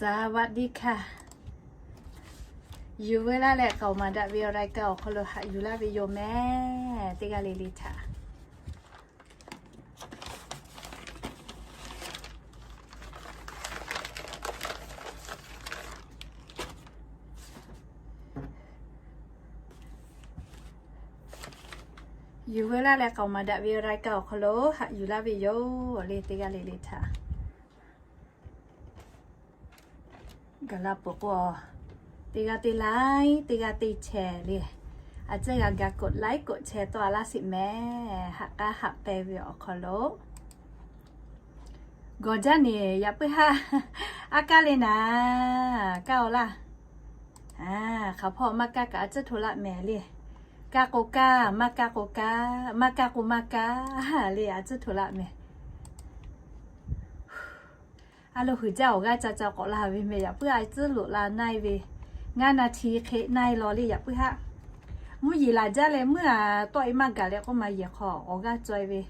สวัสดีค่ะ Yuˬ veu laˇ leh k'aoˍ maˍ daꞈ ve awˬ รายการ awˬ hk'aw lo haꞈ yuˬ laˇ ve yoˬ mehˍ. Teˇ g'aˇ le le htaꞈ Yuˬ veu laˇ leh k'aoˍ maˍ daꞈ ve awˬ รายการ awˬ hk'aw lo haꞈ yuˬ laˇ ve yoˬ le. Teˇ g'aˇ le le htaꞈ gaˬ la peuˬ k'o, teˇ g'aˇ teˇ ไลค์ teˇ g'aˇ teˇ แชร์ le. A ciˉ g'a ga กดไลค์ กดแชร์ tawˆ a laˇ sheˍ mehˍ. Haꞈ k'aˉ haꞈ k'ai ve awˬ hk'aw lo gawˬ jaˇ neˬ yaꞈ puiˉ haˆ. A kaˇ le naˍ, kaˇ-oˬ laˇ. Hk'aˬ hpawˇ maˇ kaˇ kaꞈ a ciˉ hto laˆ mehˍ le. Kaˇ k'o kaˇ, maˇ kaˇ k'o kaˇ, maˇ kaˇ k'o maˇ kaˇ le, a ciˉ hto laˆ mehˍ. A lo huiˍ jaˇ awˬ g'aˇ ca ca k'awꞈ la ve mehˍ. Yaꞈ puiˉ a ciˉ loꞈ la naˇ-e ve, ngaˇ naˍ htiˍ hk'e naˇ-e law le yaꞈ puiˉ haˆ. Mvuhˇ yeˬ laˬ jaˇ leh meuˇ a tawˆ-e maˇ gaˬ leh k'oˆ ma yehˬ hk'aw awˬ g'aˇ caweh ve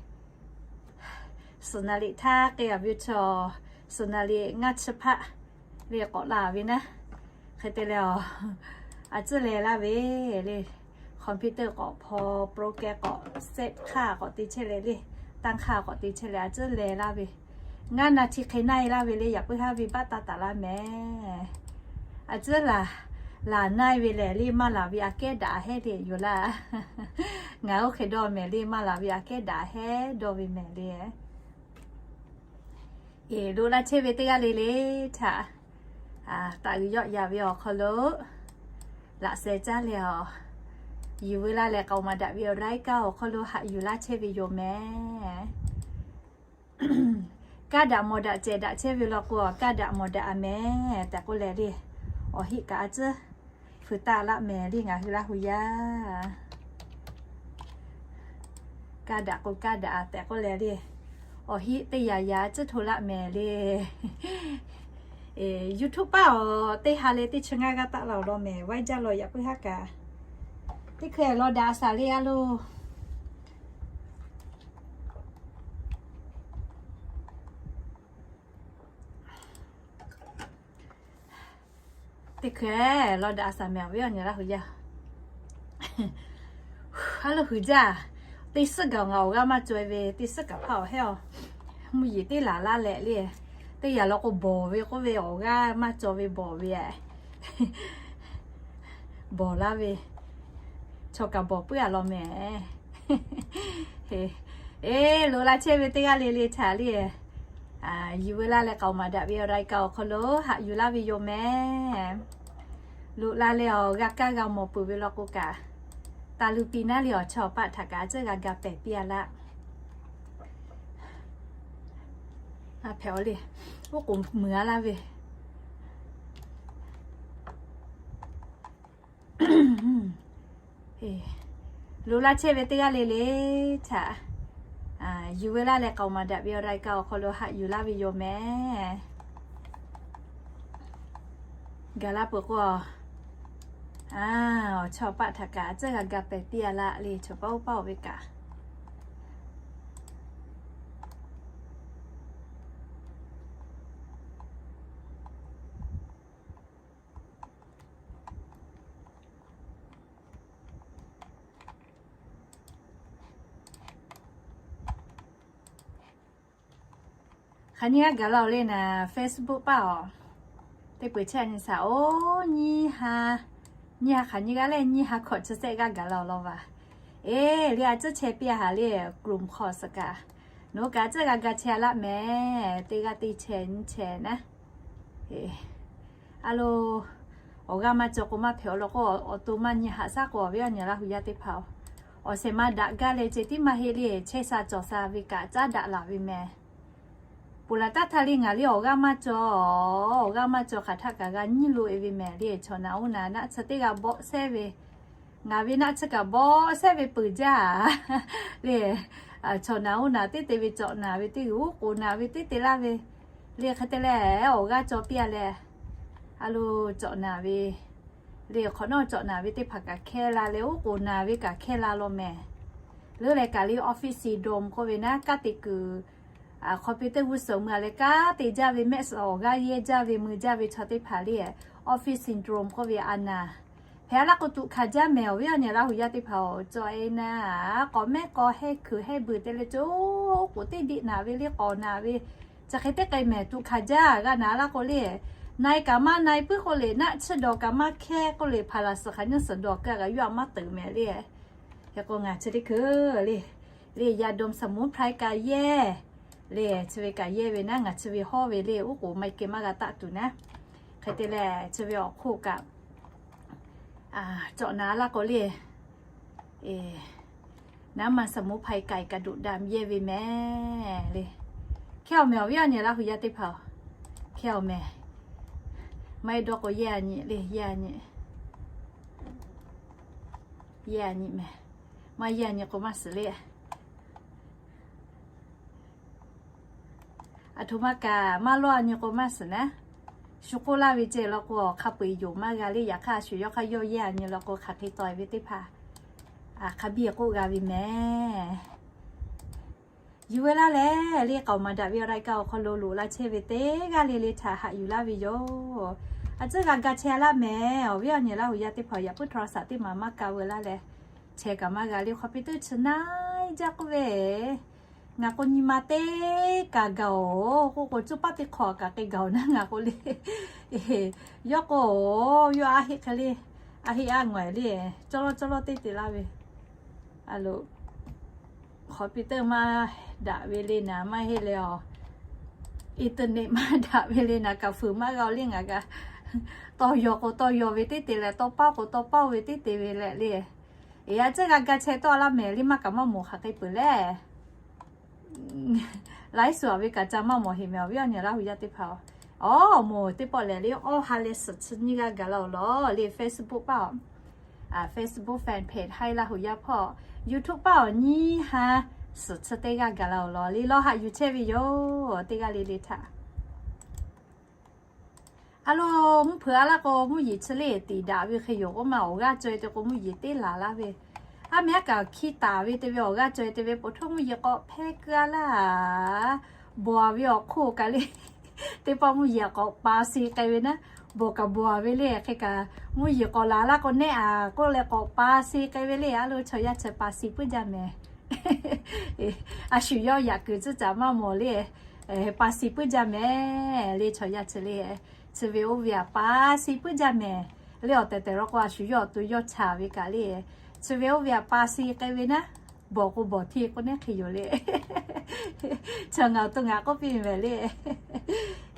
สุนารี htaˇ k'e a ve chaw, สุนารี ngaˇ chi hpaˆ le k'awꞈ la ve naˉ. Hk'e te leh a, a ciˉ leh laˇ ve le. Computer k'awꞈ hpaw, program k'awꞈ set hk'aˇ k'awꞈ te chehˇ leh le, tanˇ hk'aˇ k'awꞈ te chehˇ leh a ciˉ leh laˇ ve. Ngaˇ naˍ htiˍ hk'e naˇ-e laˇ ve le yaꞈ puiˉ haˆ ve baˆ taˇ taˍ laˇ mehˍ. A ciˉ laˬ, laˬ naˇ-e ve lehˬ le maˇ laˬ ve aꞈ kehˉ daꞈ hehˉ le yoˬ laˇ. Ngaˬ oˇ hk'e dawˇ mehˍ le maˇ laˬ ve aꞈ kehˉ daꞈ hehˉ dawˇ ve mehˍ le. Eˬ, loꞈ la chehˇ ve teˇ g'aˇ le le htaꞈ, taꞈ g'uiˬ yawˆ yan ve awˬ hk'aw lo laꞈ sheh caˇ leh a, Yuˬ veu laˇ leh k'aoˍ maˍ daꞈ ve awˬ รายการ awˬ hk'aw lo haꞈ yuˬ laˇ chehˇ ve yoˬ mehˍ. Kaˇ daꞈ mawˬ daꞈ cehˬ daꞈ chehˇ ve law k'o, kaˇ daꞈ mawˬ daꞈ a mehˍ tehꞈ k'oˆ leh le, awˬ heˆ kaꞈ a ciˉ hpu taˆ laˆ mehˍ le ngaˬ hui Laˇ hu yaˇ. Kaˇ daꞈ k'o kaˇ daꞈ a tehꞈ k'oˆ leh le, awˬ heˆ teˇ yaꞈ yaꞈ a ciˉ hto laˆ mehˍ le. YouTube paˇ awˬ teˇ ha leh teˇ chi ngaˇ g'aˇ taˆ la awˬ lawn mehˍ. Vaiˇ jaˇ law yaꞈ puiˉ haˉ kaꞈ, teˇ hkui law daꞈ a shaˍ le a lo. Teˇ hkui law daꞈ a shaˍ mehˍ awˬ viˉ awˬ nyi Laˇ hu yaˇ. A lo huiˍ jaˇ. Teˇ suhˉ gaˬ ngaˬ awˬ g'aˇ maˇ caweh ve, teˇ suhˉ kaꞈ hpaˇ awˬ hehˉ a. Mvuhˇ yeˬ teˇ laˬ laˇ leh le, teˇ yaꞈ law k'o bawˬ ve k'oˆ ve awˬ g'aˇ maˇ caweh ve bawˬ ve a. Bawˬ laˇ ve, chaw kaꞈ bawˬ puiˉ a law mehˍ. Eˬ, loꞈ la chehˇ ve teˇ g'aˇ le le htaꞈ le, Yuˬ veu laˇ leh k'aoˍ maˍ daꞈ ve awˬ รายการ awˬ hk'aw lo haꞈ yuˬ laˇ ve yoˬ mehˍ. Loꞈ la leh awˬ g'a kaˇ g'a mawˬ peuˬ ve law k'o kaꞈ, taˍ luˬ piˍ naˉ le awˬ chawˇ awˬ paˆ htaꞈ kaꞈ a ciˉ g'a ga pehˬ piˇ a laˇ. A hpehꞈ a le, oˉ k'oˍ muiˬ a laˇ ve Loꞈ laˇ chehˇ ve teˇ g'aˇ le le htaꞈ, Yuˬ veu laˇ leh k'aoˍ maˍ daꞈ ve awˬ รายการ awˬ hk'aw lo haꞈ yuˬ laˇ ve yoˬ mehˍ. Gaˬ la peuˬ k'o, awˬ chawˇ awˬ paˆ htaꞈ kaꞈ a ciˉ g'a ga pehˬ piˇ a laˇ le, chaw paˆ oˇ paˆ oˬ ve kaꞈ. Hk'aˬ nyiˇ g'aˇ gaˬ la-oˬ le naˍ, Facebook paˇ-oˬ, teˇ peu chehˇ nyi shaˍ oˬ. Nyiˇ ha, nyiˇ ha hk'aˬ nyiˇ g'aˇ leh nyiˇ ha hkawꞈ chi shehˆ g'aˇ gaˬ la-oˬ law vaˬ. Eˬ, le a ciˉ chehˇ piˇ a haˍ le, กลุ่ม hk'aw suhˍ kaꞈ. Nawˬ hui kaꞈ a ciˉ g'a ga chehˇ a laˇ mehˍ, teˇ g'aˇ teˇ chehˇ nyiˇ chehˇ naˉ. A lo, awˬ g'aˇ maˇ cawˬ k'o maˇ hpehꞈ-oˬ law k'o, awˬ to maˇ nyi haꞈ shaˉ k'o, awˬ viˉ awˬ nyi Laˇ hu yaˇ teˇ hpaˍ-oˬ, awˬ shehˍ ma daꞈ gaˇ leh ceh tiˉ maˇ heˆ le, chehˇ sha cawˬ sha ve kaꞈ caˉ daꞈ laˬ ve mehˍ. Ponˬ laˬ taˇ htaˇ le ngaˬ le awˬ g'aˇ maˇ cawˬ, awˬ g'aˇ maˇ cawˬ hk'aˬ htaˇ kaꞈ g'a nyiˇ lo-e ve mehˍ le. Chaw naˬ oˇ naˬ naˆ tsuhˇ teˇ g'aˇ bawˆ shehˇ ve, ngaˬ ve naˆ tsuhˇ kaꞈ bawˆ shehˇ ve peuˬ jaˇ le. Chaw naˬ oˇ naˬ teˇ te ve cawꞈ naˬ ve teˇ g'uiˬ, oˉ k'oˍ naˬ ve teˇ te laˇ ve le. Hk'e te leh awˬ g'aˇ cawˬ piˇ a leh, a lo cawꞈ naˬ ve le, hk'awꞈ nawˉ cawꞈ naˬ ve teˇ hpaˍ kaꞈ hkehˇ la leh, oˉ k'oˍ naˬ ve kaꞈ hkehˇ la law mehˍ. Leuˉ leh kaꞈ le office syndrome k'oˆ ve naˉ, kaˇ te kuiˬ Hk'aw pi teˇ g'uˇ suhˍ mui a leh kanˉ te jaˇ ve mehˆ suhˍ awˬ g'aˇ yehˇ jaˇ ve mui jaˇ ve chaw teˇ hpaˍ le, office syndrome k'oˆ ve a naˍ hpehꞈ a laˇ k'o tuꞈ hkanˍ jaˇ mehˍ awˬ viˉ awˬ nyi Laˇ huˍ yaˇ teˇ hpaˍ-oˬ, cawˬ e naˍ k'awꞈ mehˆ k'aw hehˇ hkuiˬ hehˇ beuˬ te leh co k'oˍ teˇ diˆ naˍ ve le k'awꞈ naˍ ve, chi hk'e teˇ k'ai mehˍ tuꞈ hkanˍ jaˇ g'a naˍ laˇ k'o le, na e kaꞈ maˇ na e puiˉ k'oˆ le, naˆ tsuhˇ dawˬ kaꞈ maˇ hkehˇ k'oˆ le, hpaˍ laˬ suhˍ hk'aˬ nyiˇ suhˍ dawˬ kaꞈ g'aꞈ yuˇ a maˇ teuꞈ mehˍ le. Hk'e k'o ngaˬ chi teˇ hkui le, le ยาดมสมุนไพร kaꞈ yehˇ le, chi ve kaꞈ yehˇ ve naˉ, ngaˬ chi ve hawˉ ve le, oˉ k'oˍ maˇ kehˬ maˇ g'a taˆ tuˬ naˉ. Hk'e te leh chi ve awˬ hk'oˆ kaꞈ cawꞈ naˍ laˇ k'o le, น้ำมันสมุนไพรไก่กระดูกดำ yehˇ ve mehˍ le. Hkehˇ awˬ mehˍ awˬ viˉ awˬ nyi Laˇ huˍ yaˇ teˇ hpaˍ-oˬ, hkehˇ awˬ mehˍ. Maˇ heˆ dawˇ k'o yehˇ a nyi le, yehˇ a nyi, yehˇ a nyi mehˍ. Maˇ yehˇ a nyi k'o maˇ suhˍ le. Aˬ htoꞈ ma kaꞈ maˇ lawˇ a nyi k'o maˇ suhˍ naˉ. Shu k'oˆ laˇ ve ceh law k'o hk'a peu-eˬ yonˍ maˇ g'a le. Yaꞈ hk'aˇ a shu yawˇ hk'aˇ yawˇ yehˇ a nyi law k'o hk'aˬ hk'e taw ve teˇ hpaˍ hk'a biˇ k'oˆ g'a ve mehˍ. Yuˬ ve laˇ leh le, k'aoˍ maˍ daꞈ ve awˬ รายการ awˬ hk'aw lo loꞈ la chehˇ ve teˇ g'aˇ le le htaꞈ haꞈ yuˬ laˇ ve yoˬ. A tcuhˉ g'a ga chehˇ laˇ mehˍ. Awˬ viˉ awˬ nyi Laˇ huˍ yaˇ teˇ hpaˍ yaꞈ puiˉ โทรศัพท์ teˇ maˬ maˇ ka veu laˇ leh, chehˇ kaꞈ maˇ g'a le. Hk'aw pi teˇ chi naˇ jaˇ k'oˆ ve, ngaˬ k'o nyi ma teˇ kaꞈ gaˬ-oˬ k'oˆ k'o, cuˇ paˉ teˇ hk'awꞈ kaꞈ hk'e gaˬ-oˬ naˉ ngaˬ k'oˆ le. Yawˇ k'o, yawˇ a heˆ hk'e le, a heˆ a ngawˬ le, cawˇ lawˇ cawˇ lawˇ teˇ te laˇ ve. A lo, hk'aw pi teˇ maˇ daꞈ ve le naˍ, maˇ heˆ leh a, internet maˇ daꞈ ve le naˍ, kaꞈ fuiˍ maˇ g'a le ngaˬ kaꞈ. Tawˇ yaw k'o tawˇ yaw ve teˇ te leh, tawˇ paˇ k'o tawˇ paˇ ve teˇ te ve leh le. Eˬ, a tcuhˉ g'a ga chehˇ tawˆ laˇ mehˍ le, maˇ kaꞈ maˇ mawˬ hk'aˬ hk'e peuˬ le. Laiˉ suhˍ ve kaꞈ ca maˇ mawˬ heˆ mehˍ awˬ viˉ awˬ nyi Laˇ huˍ yaˇ teˇ hpaˍ-oˬ. Awˬ moˍ teˇ pawˆ lehˬ le, awˇ ha leh suhˍ chi nyiˇ g'aˇ gaˬ la-oˬ lawˬ le. Facebook paˇ, Facebook fan page Haiˉ Laˇ huˍ yaˇ hpawˇ, YouTube paˇ awˬ nyiˇ ha suhˍ chi teˇ g'aˇ gaˬ la-oˬ lawˬ le. Lawˇ haꞈ yuˬ chehˇ ve yoˬ, teˇ g'aˇ le le htaꞈ. A lo, mvuhˇ hpeuꞈ a laˇ k'o mvuhˇ yeˬ chi le tiˍ daꞈ ve hk'e yoˬ k'oˆ ma, awˬ g'aˇ caweh te k'o mvuhˇ yeˬ teˇ laˬ laˇ ve. A mehˍ a kaꞈ hkiˇ taˍ ve te ve awˬ g'aˇ caweh te ve po htoˇ mvuhˇ yeˬ k'awꞈ hpehˇ keu a laˇ. Bawˬ a ve awˬ hk'oˆ kaꞈ le, teˇ pawˆ mvuhˇ yeˬ k'awꞈ pa si k'ai ve naˉ, bawˬ kaꞈ bawˬ a ve le. Hk'e kaꞈ mvuhˇ yeˬ k'awꞈ laˬ laˇ k'o nehˆ a k'oˆ leh k'awꞈ pa si k'ai ve le. A lo, chaw yaˇ chi pa si puiˉ jaˇ mehˍ. A shu yawˇ yaꞈ kuiˬ tcuhˉ caˍ maˇ mawˬ le, pa si puiˉ jaˇ mehˍ le. Chaw yaˇ chi le, chi ve oˇ ve a pa si puiˉ jaˇ mehˍ le. Awˬ tehˬ tehˬ law k'o a shu yawˇ awˬ to yawˇ chaˍ ve kaꞈ le, chi ve oˇ ve a pa si k'ai ve naˉ, bawˬ k'o bawˬ hteˇ k'oˆ nehˉ hk'e yoˬ le. Chaw ngaˬ awˬ to ngaˬ k'oˆ piˇ mehˍ le.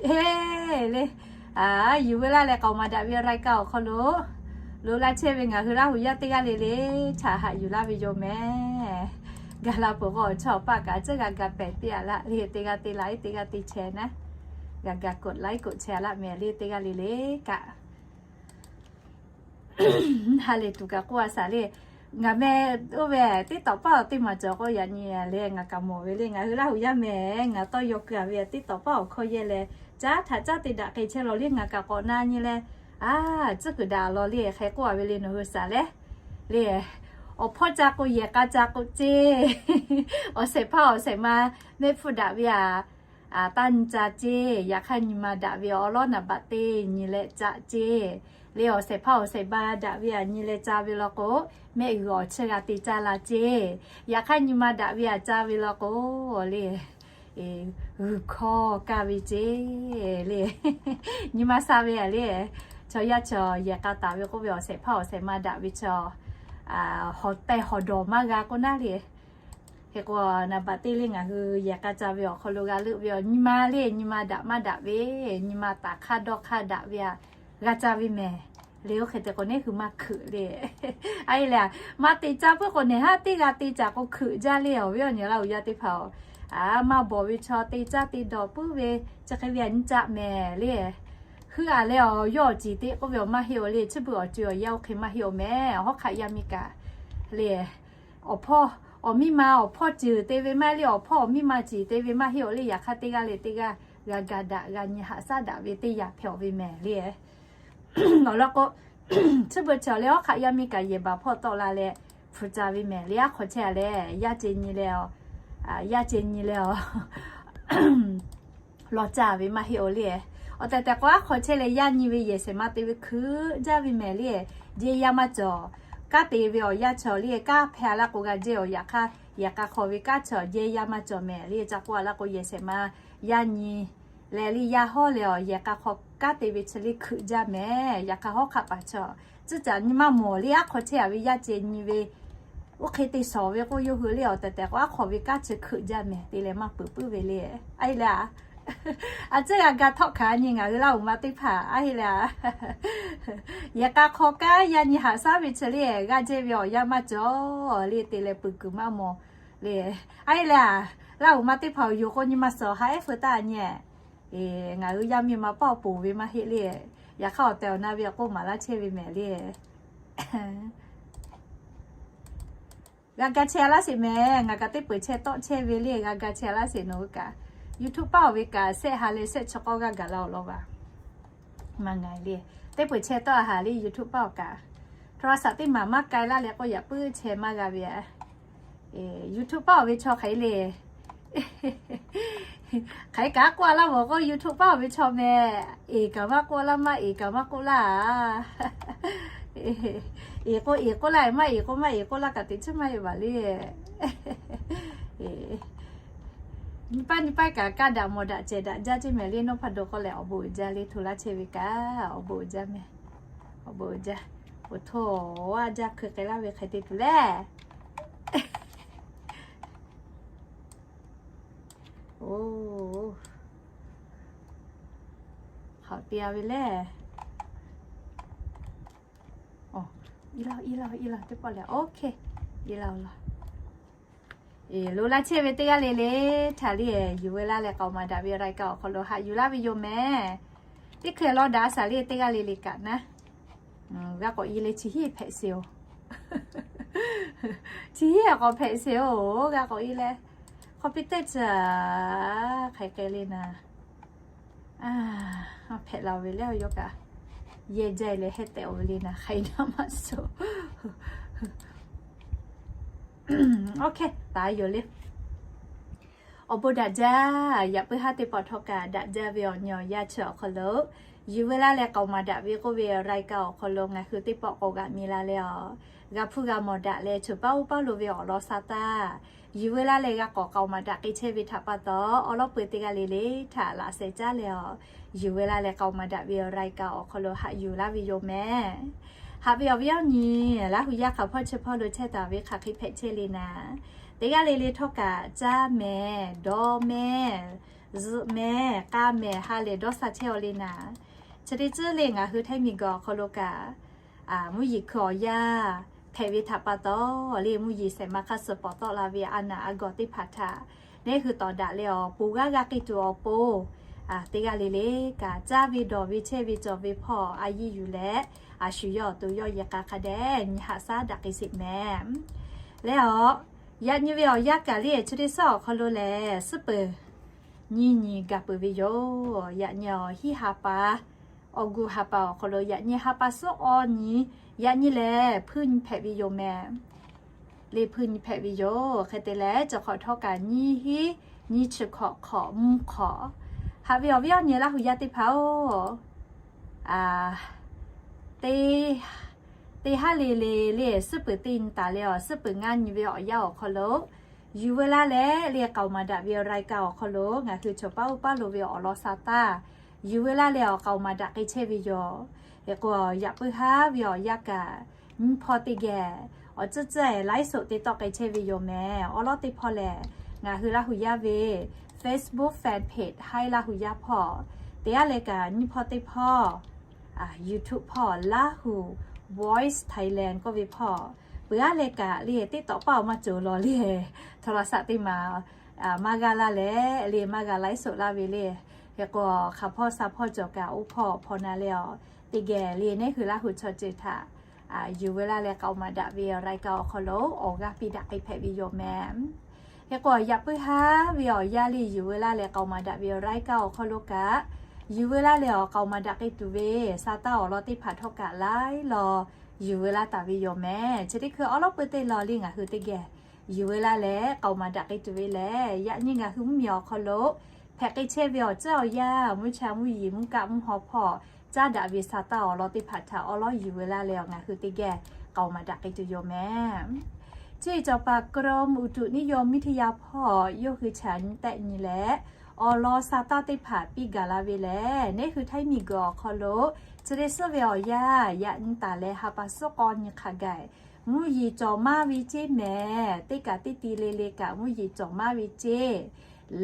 Eˬ le, a, yuˬ ve laˇ leh k'aoˍ maˍ daꞈ ve รายการ awˬ hk'aw lo loꞈ la chehˇ ve ngaˬ hui Laˇ huˍ yaˇ teˇ g'aˇ le le htaꞈ haꞈ yuˬ laˇ ve yoˬ mehˍ. Gaˬ la peuˬ k'o awˬ chawˇ awˬ paˇ kaꞈ a tcuhˉ g'a ga pehˍ piˇ a laˇ le. Teˇ g'aˇ te la iˉ, teˇ g'aˇ te chehˇ naˉ, g'a ga กดไลค์ กดแชร์ laˇ mehˍ le. Teˇ g'aˇ le le kaꞈ ha lehˬ tuˬ kaꞈ k'oˆ a shaˍ le. Ngaˬ meh oˇ ve TikTok paˇ awˬ teˇ maˬ cawˬ k'o yaꞈ nyi leh ngaˬ kaꞈ mawˬ ve le. Ngaˬ hui Laˇ huˍ yaˇ mehˍ, ngaˬ tawˇ yaw keu a ve TikTok paˇ awˬ hkawˇ yehˇ leh, caˉ htaꞈ caˉ te daꞈ k'e chehˇ lawˬ le. Ngaˬ kaꞈ k'awꞈ na nyi leh, a, tcuhˉ kuiˬ daꞈ lawˬ le hk'e k'oˆ a ve le. Nawˬ hui shaˍ leh le, awˬ hpawˇ ca k'o yehˬ k'a ca k'o ceˇ, awˬ shehˍ hpaˇ awˬ shehˍ ma mehˆ hpfuhˇ daꞈ ve a, taˇ nyi ca ceˇ. Yaꞈ hk'aˇ nyi ma daꞈ ve awˬ lawn naˍ baꞈ te nyi leh ca ceˇ. Le awˬ shehˍ hpaˇ awˬ shehˍ ma daꞈ ve a nyi leh ca ve law k'o, mehˆ g'uiˬ awˬ chehˇ g'a te caˇ la ceˇ. Yaꞈ hk'aˇ nyi ma daꞈ ve a ca ve law k'o, le g'uiˬ hkawˇ kaˇ ve ceˇ le. Nyi ma sha ve a le, chaw yaˇ chaw yehˬ k'a taˍ ve k'oˆ ve awˬ shehˍ hpaˇ awˬ shehˍ ma daꞈ ve chaw, hawˬ tehˬ hawˬ dawˬ maˇ g'a k'oˆ naˉ le. Hk'e k'o, naˍ baꞈ te le ngaˬ hui yehˬ k'a ca ve awˬ hk'aw lo g'a leuˆ ve awˬ nyi ma le, nyi ma daꞈ maˇ daꞈ ve, nyi ma taˍ hk'aˇ dawˇ hk'aˇ daꞈ ve a g'a ca ve mehˍ le. Oˇ hk'e te k'o nehˉ hui maˇ hkeuꞈ le. A e lehˬ, maˇ te caˇ puiˉ k'o nehˬ haˉ teˇ g'aˇ te caˍ k'o hkeuꞈ jaˇ le. Awˬ viˉ awˬ nyi Laˇ huˍ yaˇ teˇ hpaˍ-oˬ, a, maˇ bawˬ ve chaw te caˇ te dawˬ puiˉ ve, chi hk'e ve a nyi caꞈ mehˍ le. Heuˆ a leh awˬ yawˇ awˬ ciˍ te k'oˆ ve awˬ maˇ heˆ-oˬ le. Chi beuꞈ awˬ co awˬ yaˇ oˇ hk'e maˇ heˆ-oˬ mehˍ. Hawˉ hk'aꞈ yaˇ miˇ kaꞈ le, awˬ hpawˇ awˬ miˇ ma awˬ hpawˇ ceuˬ te ve maˇ heˆ le. Awˬ hpawˇ awˬ miˇ ma ceuˬ te ve maˇ heˆ-oˬ le. Yaꞈ hk'aˇ teˇ g'aˇ le teˇ g'aˇ g'a ga daꞈ g'a nyi haꞈ shaˉ daꞈ ve teˇ yanˇ hpehꞈ-oˬ ve mehˍ le. Awˬ lawn k'o, chi beuꞈ chaw le hawˉ hk'aꞈ yaˇ miˇ kaꞈ yehˬ baˬ hpawˇ tawˆ la leh hpu ca ve mehˍ le. Aˉ hk'aw chehˇ a leh yaˇ ce nyi leh, yaˇ ce nyi leh, lawˬ caˇ ve maˇ heˆ-oˬ le. Awˬ tehˬ tehˬ k'o, aˉ hk'aw chehˇ leh yaˇ nyi ve yehˬ shehˍ ma te ve hkui jaˇ ve mehˍ le. Jehˇ yaˇ maˇ cawˬ. Kanˉ te ve awˬ yanˇ chaw le, kanˉ hpehˇ a laˇ k'o g'a jehˇ-oˬ. Yaꞈ hk'aˇ, yehˬ k'a hk'aw ve kanˉ chaw jehˇ yaˇ maˇ cawˬ mehˍ le. Ca k'oˆ a laˇ k'o, yehˬ shehˍ ma yaˇ nyi leh le, yaˇ hawˉ leh awˬ yehˬ k'a hk'aw kanˉ te ve chi le hkui jaˇ mehˍ. Yaꞈ hk'aˇ, hawˉ hk'aˆ paˍ chaw tcuhˉ caꞈ nyi maˇ mawˬ le. Aˉ hk'aw chehˇ a ve yaˇ ceh nyi ve oˇ hk'e te shawˍ ve k'oˆ, yawˇ hui le awˬ tehˬ tehˬ k'o, aˉ hk'aw ve kanˉ chi hkui jaˇ mehˍ te leh maˇ peuˬ puiˉ ve le. A heˆ le a, a ciˉ g'a ga htawˆ hkanˍ nyi ngaˬ hui Laˇ huˍ ma teˇ hpaˍ a heˆ le a. Yehˬ k'a hk'aw kanˉ yaˇ nyi haꞈ shaˉ ve chi le, g'a jehˇ ve awˬ yanˇ maˇ cawˬ le, te leh peuˬ kuiˬ maˇ mawˬ le. A heˆ le a, Laˇ huˍ ma teˇ hpaˍ awˬ yoˬ k'o, nyi ma suhˍ haꞈ ehˉ feu taˇ nyi. Ngaˬ hui yaˇ miˇ ma paˇ awˬ poˬ ve maˇ heˆ le. Yaꞈ hk'aˇ, awˬ tehˬ awˬ na ve k'oˆ maˍ laˇ chehˇ ve mehˍ le. G'a ga chehˇ laˇ sheˍ mehˍ. Ngaˬ kaꞈ teˇ peuˬ chehˇ tawˆ chehˇ ve le. G'a ga chehˇ laˇ sheˍ nawˬ hui kaꞈ. YouTube paˇ awˬ ve kaꞈ shehˆ ha leh shehˆ chi k'awˇ g'aˇ gaˬ la awˬ lawn va. Maˇ ngaˬ le, teˇ peuˬ chehˇ tawˆ a haˍ le YouTube paˇ awˬ kaꞈ. โทรศัพท์ teˇ maˬ maˇ k'ai laˇ leh k'o, yaꞈ puiˉ chehˇ maˇ g'a ve. YouTube paˇ awˬ ve chaw hk'aˬ hk'e le. Hk'aˬ hk'e kaꞈ k'oˆ a laˇ mawˬ k'o, YouTube paˇ awˬ ve chaw mehˍ. Eˬ kaꞈ maˇ k'oˆ laˇ, maˇ eˬ kaꞈ maˇ k'oˆ laˇ. Eˬ k'o eˬ k'oˆ laˇ, maˇ eˬ k'o maˇ eˬ k'oˆ laˇ kaꞈ teꞈ chiˉ maˇ heˆ baˬ le. Nyi paˇ nyi paˇ kaꞈ kaˇ daꞈ mawˬ daꞈ cehˬ daꞈ jaˇ ceˇ mehˍ le. Nawˉ hpa do k'oˆ leh awˬ bon uiˍ jaˇ le. Hto laˇ chehˇ ve kaꞈ awˬ bon uiˍ jaˇ mehˍ. Awˬ bon uiˍ jaˇ. Oˬ hto, a jaˇ hkui k'ai laˇ ve hk'e te tuˬ le. Oˬ, hk'aˬ te a ve le. Oˬ, iˉ laˇ iˉ laˇ iˉ laˇ teˇ pawˆ le. OK, iˉ laˇ laˇ. Eˬ, lo laˇ chehˇ ve teˇ g'aˇ le le htaꞈ le, yuˬ ve laˇ leh k'aoˍ maˍ daꞈ ve รายการ awˬ hk'aw lo haꞈ yuˬ laˇ ve yoˬ mehˍ. Teˇ hkui law daꞈ a shaˍ le teˇ g'aˇ le le kaꞈ naˉ, g'a k'awꞈ i leh chi hiˉ hpehꞈ sheˍ-oˬ. Chi hiˉ k'awꞈ hpehꞈ sheˍ-oˬ, g'a k'awꞈ i leh. Hk'aw piˇ teˇ chi hk'aˬ hk'e le naˍ, hpehꞈ la ve leh yawˇ kaꞈ yehˬ jaˇ leh heh tehꞈ-oˬ ve le naˍ, hk'aˬ hk'e naˉ maˇ suh. OK, taˍ yoˬ le. Awˬ bon daꞈ jaˇ. Yaꞈ puiˉ haˉ teˇ pawˆ htawˇ kaꞈ daꞈ jaˇ ve awˬ nyi awˬ yaˇ chi awˬ hk'aw lo, yuˬ ve laˇ leh k'aoˍ maˍ daꞈ ve k'oˆ ve รายการ awˬ hk'aw lo ngaˬ hui teˇ pawˆ k'awꞈ g'aꞈ mi la leh a, g'a hpuˇ g'a mawˬ daꞈ leh choˬ paˇ uˉ paˇ lo ve awˬ lawn sha taˇ, yuˬ ve laˇ leh g'a k'awꞈ k'aoˍ maˍ daꞈ k'ai chehˇ ve htaꞈ pa taw, awˬ lawˉ peu teˇ g'aˇ le le htaꞈ laꞈ sheh caˉ leh a, yuˬ ve laˇ leh k'aoˍ maˍ daꞈ ve รายการ awˬ hk'aw lo haꞈ yuˬ laˇ ve yoˬ mehˍ. Haꞈ ve awˬ viˉ awˬ nyi, Laˇ huˍ yaˇ hk'aˬ hpawˇ chi hpawˇ lo chehˇ taˍ ve hk'aˬ hk'e hpehꞈ chehˇ le naˍ, teˇ g'aˇ le le htawˇ kaꞈ caˇ mehˍ, dawˇ mehˍ, zuhꞈ mehˍ, k'a mehˍ, ha lehˬ dawˇ sha chehˇ-aw le naˍ. Chi teˇ ceuˬ le ngaˬ hui Htaiˇ miˬguiˬ awˬ hk'aw lo kaꞈ, mvuhˇ yeˬ hkui awˬ yaˇ hpehꞈ ve htaꞈ pa taw, le mvuhˇ yeˬ shehˍ ma hk'a suh pawˍ tawˆ la ve a naˍ a gawˬ teˇ hpaˍ htaꞈ neˇ hui tawˍ daꞈ leh awˬ pon g'aˇ g'aˇ k'ai tuˬ awˬ pon, teˇ g'aˇ le le kaꞈ caˇ ve dawˬ ve chehˇ ve cawˬ ve hpawˇ a yiˇ yuˬ leh, a shu yawˇ awˬ to yawˇ yehˬ k'a hk'a dehꞈ nyi haꞈ shaˉ daꞈ k'ai sheˍ mehˍ. Leh a, yaꞈ nyi ve awˬ yanˇ kaꞈ le chi teˇ suhˉ awˬ hk'aw lo lehˬ, suhˉ peuˬ nyiˇ nyi gaˬ peuˬ ve yoˬ. Yaꞈ nyi awˬ hiˉ ha pa, awˬ gu ha pa awˬ hk'aw lo yaꞈ nyi ha pa suhˉ awˇ nyi, yaꞈ nyi lehˬ hpuiˇ nyi hpehꞈ ve yoˬ mehˍ. Le hpuiˇ nyi hpehꞈ ve yoˬ. Hk'e te leh, chi hk'awꞈ htawˇ kaꞈ nyiˇ hinˉ nyiˇ chi hkawꞈ hk'awꞈ mvuhˇ hk'awꞈ. Haꞈ ve awˬ viˉ awˬ nyi Laˇ huˍ yaˇ teˇ hpaˍ-oˬ, teˇ haˉ le le le suhˉ peuˬ teˇ nyi taˍ leh awˬ suhˉ peuˬ ngaˇ nyi ve awˬ yanˇ awˬ hk'aw lo, yuˬ veu laˇ leh le k'aoˍ maˍ daꞈ ve รายการ awˬ hk'aw lo ngaˬ hui choˬ paˉ uˉ paˉ lo ve awˬ lawn sha taˇ, yuˬ veu laˇ leh awˬ k'aoˍ maˍ daꞈ k'ai chehˇ ve yoˬ. Hk'e k'o, yaꞈ puiˉ haˉ ve awˬ yanˇ kaꞈ nyiˇ hpawˇ teˇ geh awˬ tcuhˉ tcuhˉ laiˉ soꞈ te tawˆ k'ai chehˇ ve yoˬ mehˍ. Awˉ lawˉ teˇ hpawˇ lehˬ, ngaˬ hui Laˇ huˍ yaˇ ve Facebook fan page Haiˉ Laˇ huˍ yaˇ hpawˇ, teˇ g'aˇ leh kaꞈ nyiˇ hpawˇ teˇ hpawˇ YouTube hpawˇ Laˇ huˍ Voice Thailand k'oˆ ve hpawˇ, peuˬ aˉ leh kaꞈ le teˇ tawꞈ paˆ awˬ maˇ cawˬ law le, โทรศัพท์ teˇ maˬ maˇ g'a laˇ leh le maˇ g'a laiˉ soꞈ laˇ ve le. Hk'e k'o, hk'aˬ hpawˇ sha hpawˇ cawˬ kaꞈ oˇ hpawˇ hpawˇ na leh awˬ teˇ geh le neˇ hui Laˇ huˍ chaw ceuˬ htaꞈ yuˬ veu laˇ leh k'aoˍ maˍ daꞈ ve รายการ awˬ hk'aw lo awˬ g'aˇ piˇ daꞈ k'ai hpehꞈ ve yoˬ mehˍ. Hk'e k'o, yaꞈ puiˉ haˉ ve awˬ yanˇ le yuˬ veu laˇ leh k'aoˍ maˍ daꞈ ve รายการ awˬ hk'aw lo kaꞈ, yuˬ veu laˇ leh awˬ k'aoˍ maˍ daꞈ k'ai tuˬ ve sha taˇ awˬ lawn teˇ hpaˍ htawˇ kaꞈ laiˉ law yuˬ veu laˇ taˍ ve yoˬ mehˍ. Chi teˇ hkui awˉ lawˉ peu teˇ law le ngaˬ hui teˇ geh yuˬ veu laˇ leh k'aoˍ maˍ daꞈ k'ai tuˬ ve lehˬ, yaꞈ nyi ngaˬ hui mvuhˇmiˬ awˬ hk'aw lo hpehꞈ k'ai chehˇ ve awˬ tcuhˉ awˬ yanˇ, mvuhˇ cha mvuhˇ yeˬ mvuhˇ kaˆ mvuhˇ haw hpawˇ caˉ daꞈ ve sa taˇ awˬ lawn teˇ hpaˍ htaꞈ awˉ lawˉ yuˬ ve laˇ leh, awˬ ngaˬ hui teˇ geh k'aoˍ maˍ daꞈ k'ai tuˬ yoˬ mehˍ. Chi cawˬ paˍ กรมอุตุนิยมวิทยา hpawˇ yawˇ hui chaꞈ nyi tehˆ nyi leh, awˬ lawn sa taˇ teˇ hpaˍ piˇ gaˬ la ve lehˬ, neˉ hui Htaiˇ miˬguiˬ awˬ hk'aw lo chi teˇ suhˉ ve awˬ yanˇ yaꞈ nyi taˍ leh ha pa suhˉ k'awˇ nyi hk'a gaˬ, mvuhˇ yeˬ cawˬ maˇ ve ceˇ mehˍ. Teˇ kaꞈ teˇ ti le le kaꞈ mvuhˇ yeˬ cawˬ maˇ ve ceˇ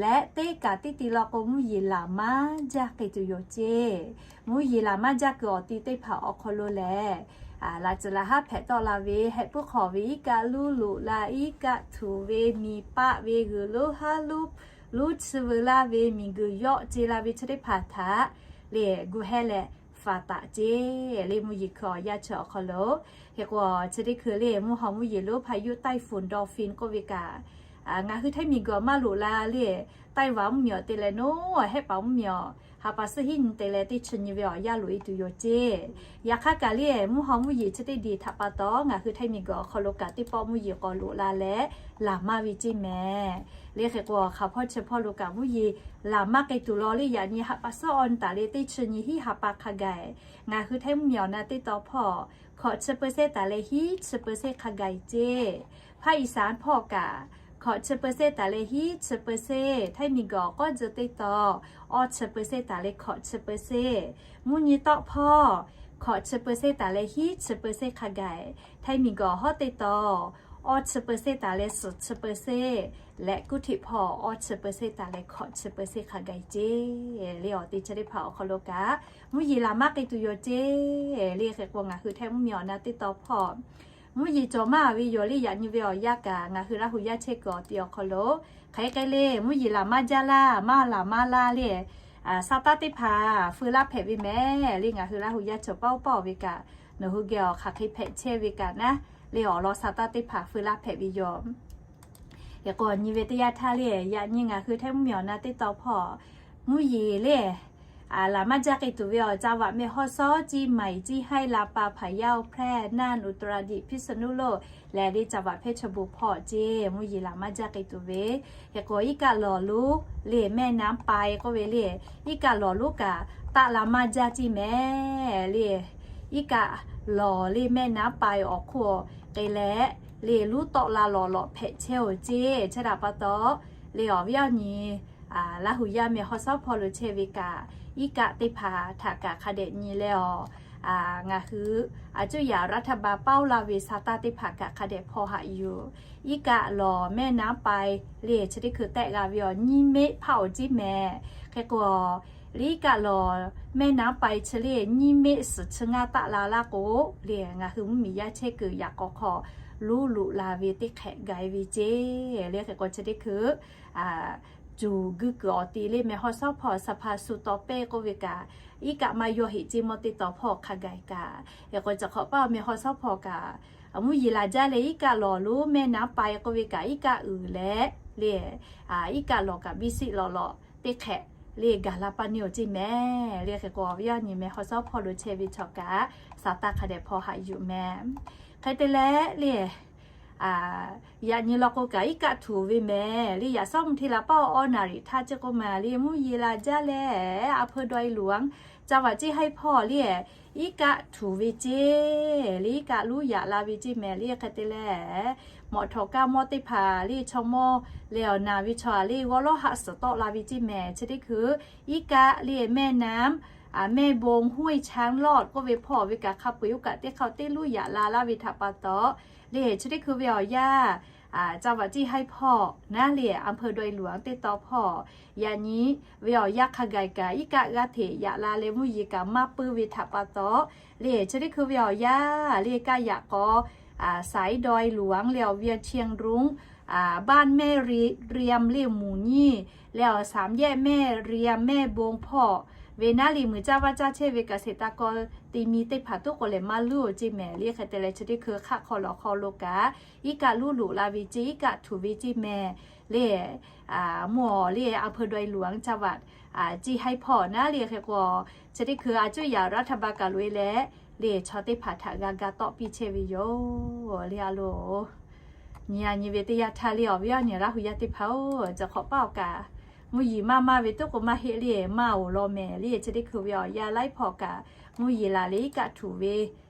leh, teˇ kaꞈ teˇ ti law k'o mvuhˇ yeˬ laˬ maˇ jaˇ k'ai tuˬ yoˬ ceˇ. Mvuhˇ yeˬ laˬ maˇ jaˇ kuiˬ awˬ ti teˇ hpaˍ awˬ hk'aw lo lehˬ, laꞈ tcuhˍ laꞈ haˉ hpehꞈ tawˆ la ve, heh puiˉ hk'awꞈ ve iˉ kaˆ luˇ loꞈ la, iˉ kaˆ htuˬ ve, miˬ paˆ ve, g'uiˬ lonˉ haˉ luˉ luˉ chi veu laˇ ve, miˬguiˬ yawˆ ce la ve chi teˇ hpaˍ htaꞈ lehˬ gu hehˇ leh faˍ taˍ ceˇ. Lehˬ mvuhˇ yeˬ hkui awˬ yanˇ chi awˬ hk'aw lo, hk'e k'o chi teˇ hkui lehˬ mvuhˇ haw mvuhˇ yeˬ lonˉ พายุไต้ฝุ่นดอลฟิน k'oˆ ve kaꞈ, ngaˬ hui Htaiˇ miˬguiˬ maˇ loꞈ la lehˬ, Taiwan mvuhˇmiˬ awˬ te leh naˉ hehˆ paˍ mvuhˇmiˬ awˬ ha pa suhˉ hiˉ nyi te leh teˇ chi nyi ve awˬ yanˇ loꞈ e tuˬ yoˬ ceˇ. Yaꞈ hk'aˇ kaꞈ lehˬ mvuhˇ haw mvuhˇ yeˬ chi teˇ diˬ htaꞈ pa taw ngaˬ hui Htaiˇ miˬguiˬ awˬ hk'aw lo kaꞈ teˇ pawˆ mvuhˇ yeˬ k'awꞈ loꞈ la leh laˬ maˇ ve ceˇ mehˍ. Lehˬ hk'e k'o hk'aˬ hpawˇ chi hpawˇ lo kaꞈ mvuhˇ yeˬ laˬ maˇ k'ai tuˬ law lehˬ, yaꞈ nyi ha pa suhˉ awˬ nyi taˍ leh teˇ chi nyi hiˉ ha pa hk'a gaˬ, ngaˬ hui Htaiˇ mvuhˇmiˬ awˬ na teˇ taw hpawˇ hkawꞈ chi เปอร์เซ็นต์ taˍ leh hiˉ chi เปอร์เซ็นต์ hk'a gaˬ ceˇ. ภาคอีสาน hpawˇ kaꞈ hkawꞈ chi เปอร์เซ็นต์ taˍ leh hiˉ chi เปอร์เซ็นต์, Htaiˇ miˬguiˬ awˬ k'awˇ tcuh teˇ taw awˇ chi เปอร์เซ็นต์ taˍ leh hkawꞈ chi เปอร์เซ็นต์. Mvuhˇ nyi tawˆ hpawˇ hkawꞈ chi เปอร์เซ็นต์ taˍ leh hiˉ chi เปอร์เซ็นต์ hk'a gaˬ, Htaiˇ miˬguiˬ awˬ hawˉ teˇ taw awˇ chi เปอร์เซ็นต์ taˍ leh suhˍ chi เปอร์เซ็นต์ leh kuˇ htiꞈ hpawˇ awˇ chi เปอร์เซ็นต์ taˍ leh hkawꞈ chi เปอร์เซ็นต์ hk'a gaˬ ceˇ. Lehˬ awˬ te chi teˇ hpaˍ awˬ hk'aw lo kaꞈ mvuhˇ yeˬ laˬ maˇ k'ai tuˬ yoˬ ceˇ. Lehˬ hk'e k'o ngaˬ hui Htaiˇ mvuhˇmiˬ awˬ na teˇ taw hpawˇ mvuhˇ yeˬ cawˬ maˇ ve yoˬ lehˬ, yaꞈ nyi ve awˬ yanˇ kaꞈ ngaˬ hui Laˇ hu yaˇ chehˇ kuiˬ awˬ ti awˬ hk'aw lo hk'aˬ hk'e lehˬ mvuhˇ yeˬ laˬ maˇ jaˇ laˇ, maˇ laˬ maˇ laˇ lehˬ, sa taˇ teˇ hpaˍ feu laˇ hpehꞈ ve mehˍ. Lehˬ ngaˬ hui Laˇ hu yaˇ cawˬ paˇ oˇ paˇ ve kaꞈ, nawˬ hui geh awˬ hk'aˬ hk'e hpehꞈ chehˇ ve kaꞈ naˉ, lehˬ awˬ lawn sa taˇ teˇ hpaˍ feu laˇ hpehꞈ ve yoˬ. Hk'e k'o nyi ve teˇ yanˇ htaˇ lehˬ, yaꞈ nyi ngaˬ hui Htaiˇ mvuhˇmiˬ awˬ na teˇ taw hpawˇ mvuhˇ yeˬ lehˬ laˬ maˇ jaˇ k'ai tuˬ ve awˬ จังหวัด แม่ฮ่องสอน, เชียงใหม่, จีน ให้ ลำปาง พะเยา แพร่ น่าน อุตรดิตถ์ พิษณุโลก leh lehˬ จังหวัด เพชรบูรณ์ hpawˇ ceˇ mvuhˇ yeˬ laˬ maˇ jaˇ k'ai tuˬ ve. Hk'e k'o iˉ kaˆ lawˬ lonˉ lehˬ แม่น้ำไป k'oˆ ve lehˬ, iˉ kaˆ lawˬ lonˉ kaꞈ taˆ la maˇ jaˇ ceˇ mehˍ. Lehˬ iˉ kaˆ lawˬ lehˬ แม่น้ำไป awˬ hk'oˆ k'ai leh, lehˬ lonˉ tawˆ la lawˬ lawꞈ hpehꞈ chehˇ oˬ ceˇ. Chi htaꞈ pa taw lehˬ awˬ viˉ awˬ nyi Laˇ hu yaˇ แม่ฮ่องสอน hpawˇ lo chehˇ ve kaꞈ, iˉ kaˆ teˇ hpaˍ htaꞈ kaꞈ hk'a dehꞈ nyi leh awˬ, ngaˬ hui a cuˇ yaꞈ รัฐบาล paoˇ la ve sa taˇ teˇ hpaˍ kaꞈ hk'a dehꞈ hpaw haꞈ yuˬ. Iˉ kaˆ lawˬ แม่น้ำไป lehˬ chi teˇ hkui tehˆ g'a ve awˬ nyiˇ meˆ hpaˆ awˬ ceˇ mehˍ. Hk'e k'o lehˬ iˉ kaˆ lawˬ แม่น้ำไป chi lehˬ nyiˇ meˆ suhˍ chi ngaˇ taˆ la laˇ k'o, lehˬ ngaˬ hui mvuhˇmiˬ yaˇ chehˇ kuiˬ yaꞈ k'aw hk'aw lonˉ loꞈ la ve teˇ hk'ehꞈ gaˬ e ve ceˇ. Lehˬ hk'e k'o chi teˇ hkui cuˬ guˇ kuiˬ awˬ ti lehˬ แม่ฮ่องสอน hpawˇ สภาสูง taw pehnˇ k'oˆ ve kaꞈ, iˉ kaˆ maˇ yawˇ heꞈ ceˇ mawˇ teˇ taw hpawˇ hk'a gaˬ kaꞈ, hk'e k'o cawˬ hk'awꞈ paˇ แม่ฮ่องสอน hpawˇ kaꞈ mvuhˇ yeˬ laˬ jaˇ leh iˉ kaˆ lawˬ lonˉ แม่น้ำไป k'oˆ ve kaꞈ iˉ kaˆ uiˍ leh, lehˬ iˉ kaˆ lawˬ kaꞈ biˇ siˆ lawˬ lawꞈ teˇ hk'ehꞈ lehˬ gaˬ la pa neˇ oˬ ceˇ mehˍ. Lehˬ hk'e k'o awˬ viˉ awˬ nyi แม่ฮ่องสอน hpawˇ lo chehˇ ve chaw kaꞈ sa taˇ hk'a dehꞈ hpaw haꞈ yuˬ mehˍ. Hk'e te leh lehˬ yaꞈ nyi law k'o kaꞈ iˉ kaˆ htuˬ ve mehˍ. Lehˬ yaꞈ sawˉ mvuhˇ hteˇ la paˇ awˬ naˍ riˍ htaˇ ceˇ k'oˆ ma lehˬ mvuhˇ yeˬ laˬ jaˇ leh อำเภอดอยหลวง จังหวัดเชียงราย hpawˇ lehˬ iˉ kaˆ htuˬ ve ceˇ. Lehˬ iˉ kaˆ lonˉ yaꞈ la ve ceˇ mehˍ. Lehˬ hk'e te leh mawꞈ htawꞈ kaˇ mawˇ teˇ hpaˍ lehˬ chaw mawˇ lehˬ awˬ naˍ ve chaw lehˬ g'awˇ lawˉ haˆ suhˍ tawˆ la ve ceˇ mehˍ. Chi teˇ hkui iˉ kaˆ lehˬ แม่น้ำ แม่บง ห้วยช้างรอด k'oˆ ve hpawˇ ve kaꞈ hk'a peu-eˬ oˇ kaꞈ teˇ hk'aˇ teˇ lonˉ yaꞈ la laˇ ve htaꞈ pa taw, lehˬ chi teˇ hkui ve awˬ yanˇ จังหวัดเชียงราย hpawˇ naˉ lehˬ อำเภอดอยหลวง teˇ taw hpawˇ yaꞈ nyi ve awˬ yanˇ hk'a gaˬ kaꞈ iˉ kaˆ g'aˇ hteꞈ yaꞈ la leh mvuhˇ yeˬ kaꞈ maˇ puiˇ ve htaꞈ pa taw, lehˬ chi teˇ hkui ve awˬ yanˇ lehˬ kaˇ yaꞈ k'aw สายดอยหลวง lehˬ awˬ เวียงเชียงรุ้ง บ้านแม่ริม lehˬ หมู่ยี่ lehˬ awˬ สามแยกแม่ริม แม่บง hpawˇ ve naˉ lehˬ muiˬ caˇ vaˇ caˇ chehˇ ve เกษตรกร te mi teˇ hpaˍ tuˉ k'o lehˬ maˇ luˇ oˬ ceˇ mehˍ. Lehˬ hk'e te leh chi teˇ hkui hk'aˆ hk'aw lawˬ hk'aw lo kaꞈ iˉ kaˆ lonˉ loꞈ la ve ceˇ, iˉ kaˆ htuˬ ve ceˇ mehˍ. Lehˬ mvuhˇ awˬ lehˬ อำเภอดอยหลวง จังหวัดเชียงราย hpawˇ naˉ lehˬ hk'e k'o chi teˇ hkui a cuˇ yaꞈ รัฐบาล kaꞈ loꞈ e leh lehˬ chaw teˇ hpaˍ htaꞈ g'a ga tawˆ piˇ chehˇ ve yoˬ. Lehˬ a loˬ nyi a nyi ve teˇ yanˇ htaˇ lehˬ awˬ viˉ awˬ nyi Laˇ hu yaˇ teˇ hpaˍ-oˬ, cawˬ hk'awꞈ paˇ awˬ kaꞈ mvuhˇ yeˬ maˇ maˇ ve tuˉ k'o maˇ heˆ le, maˇ oˬ law mehˍ le. Chi teˇ hkui ve awˬ yanˇ laiˉ hpawˇ kaꞈ mvuhˇ yeˬ laˬ le iˉ kaˆ htuꞈ ve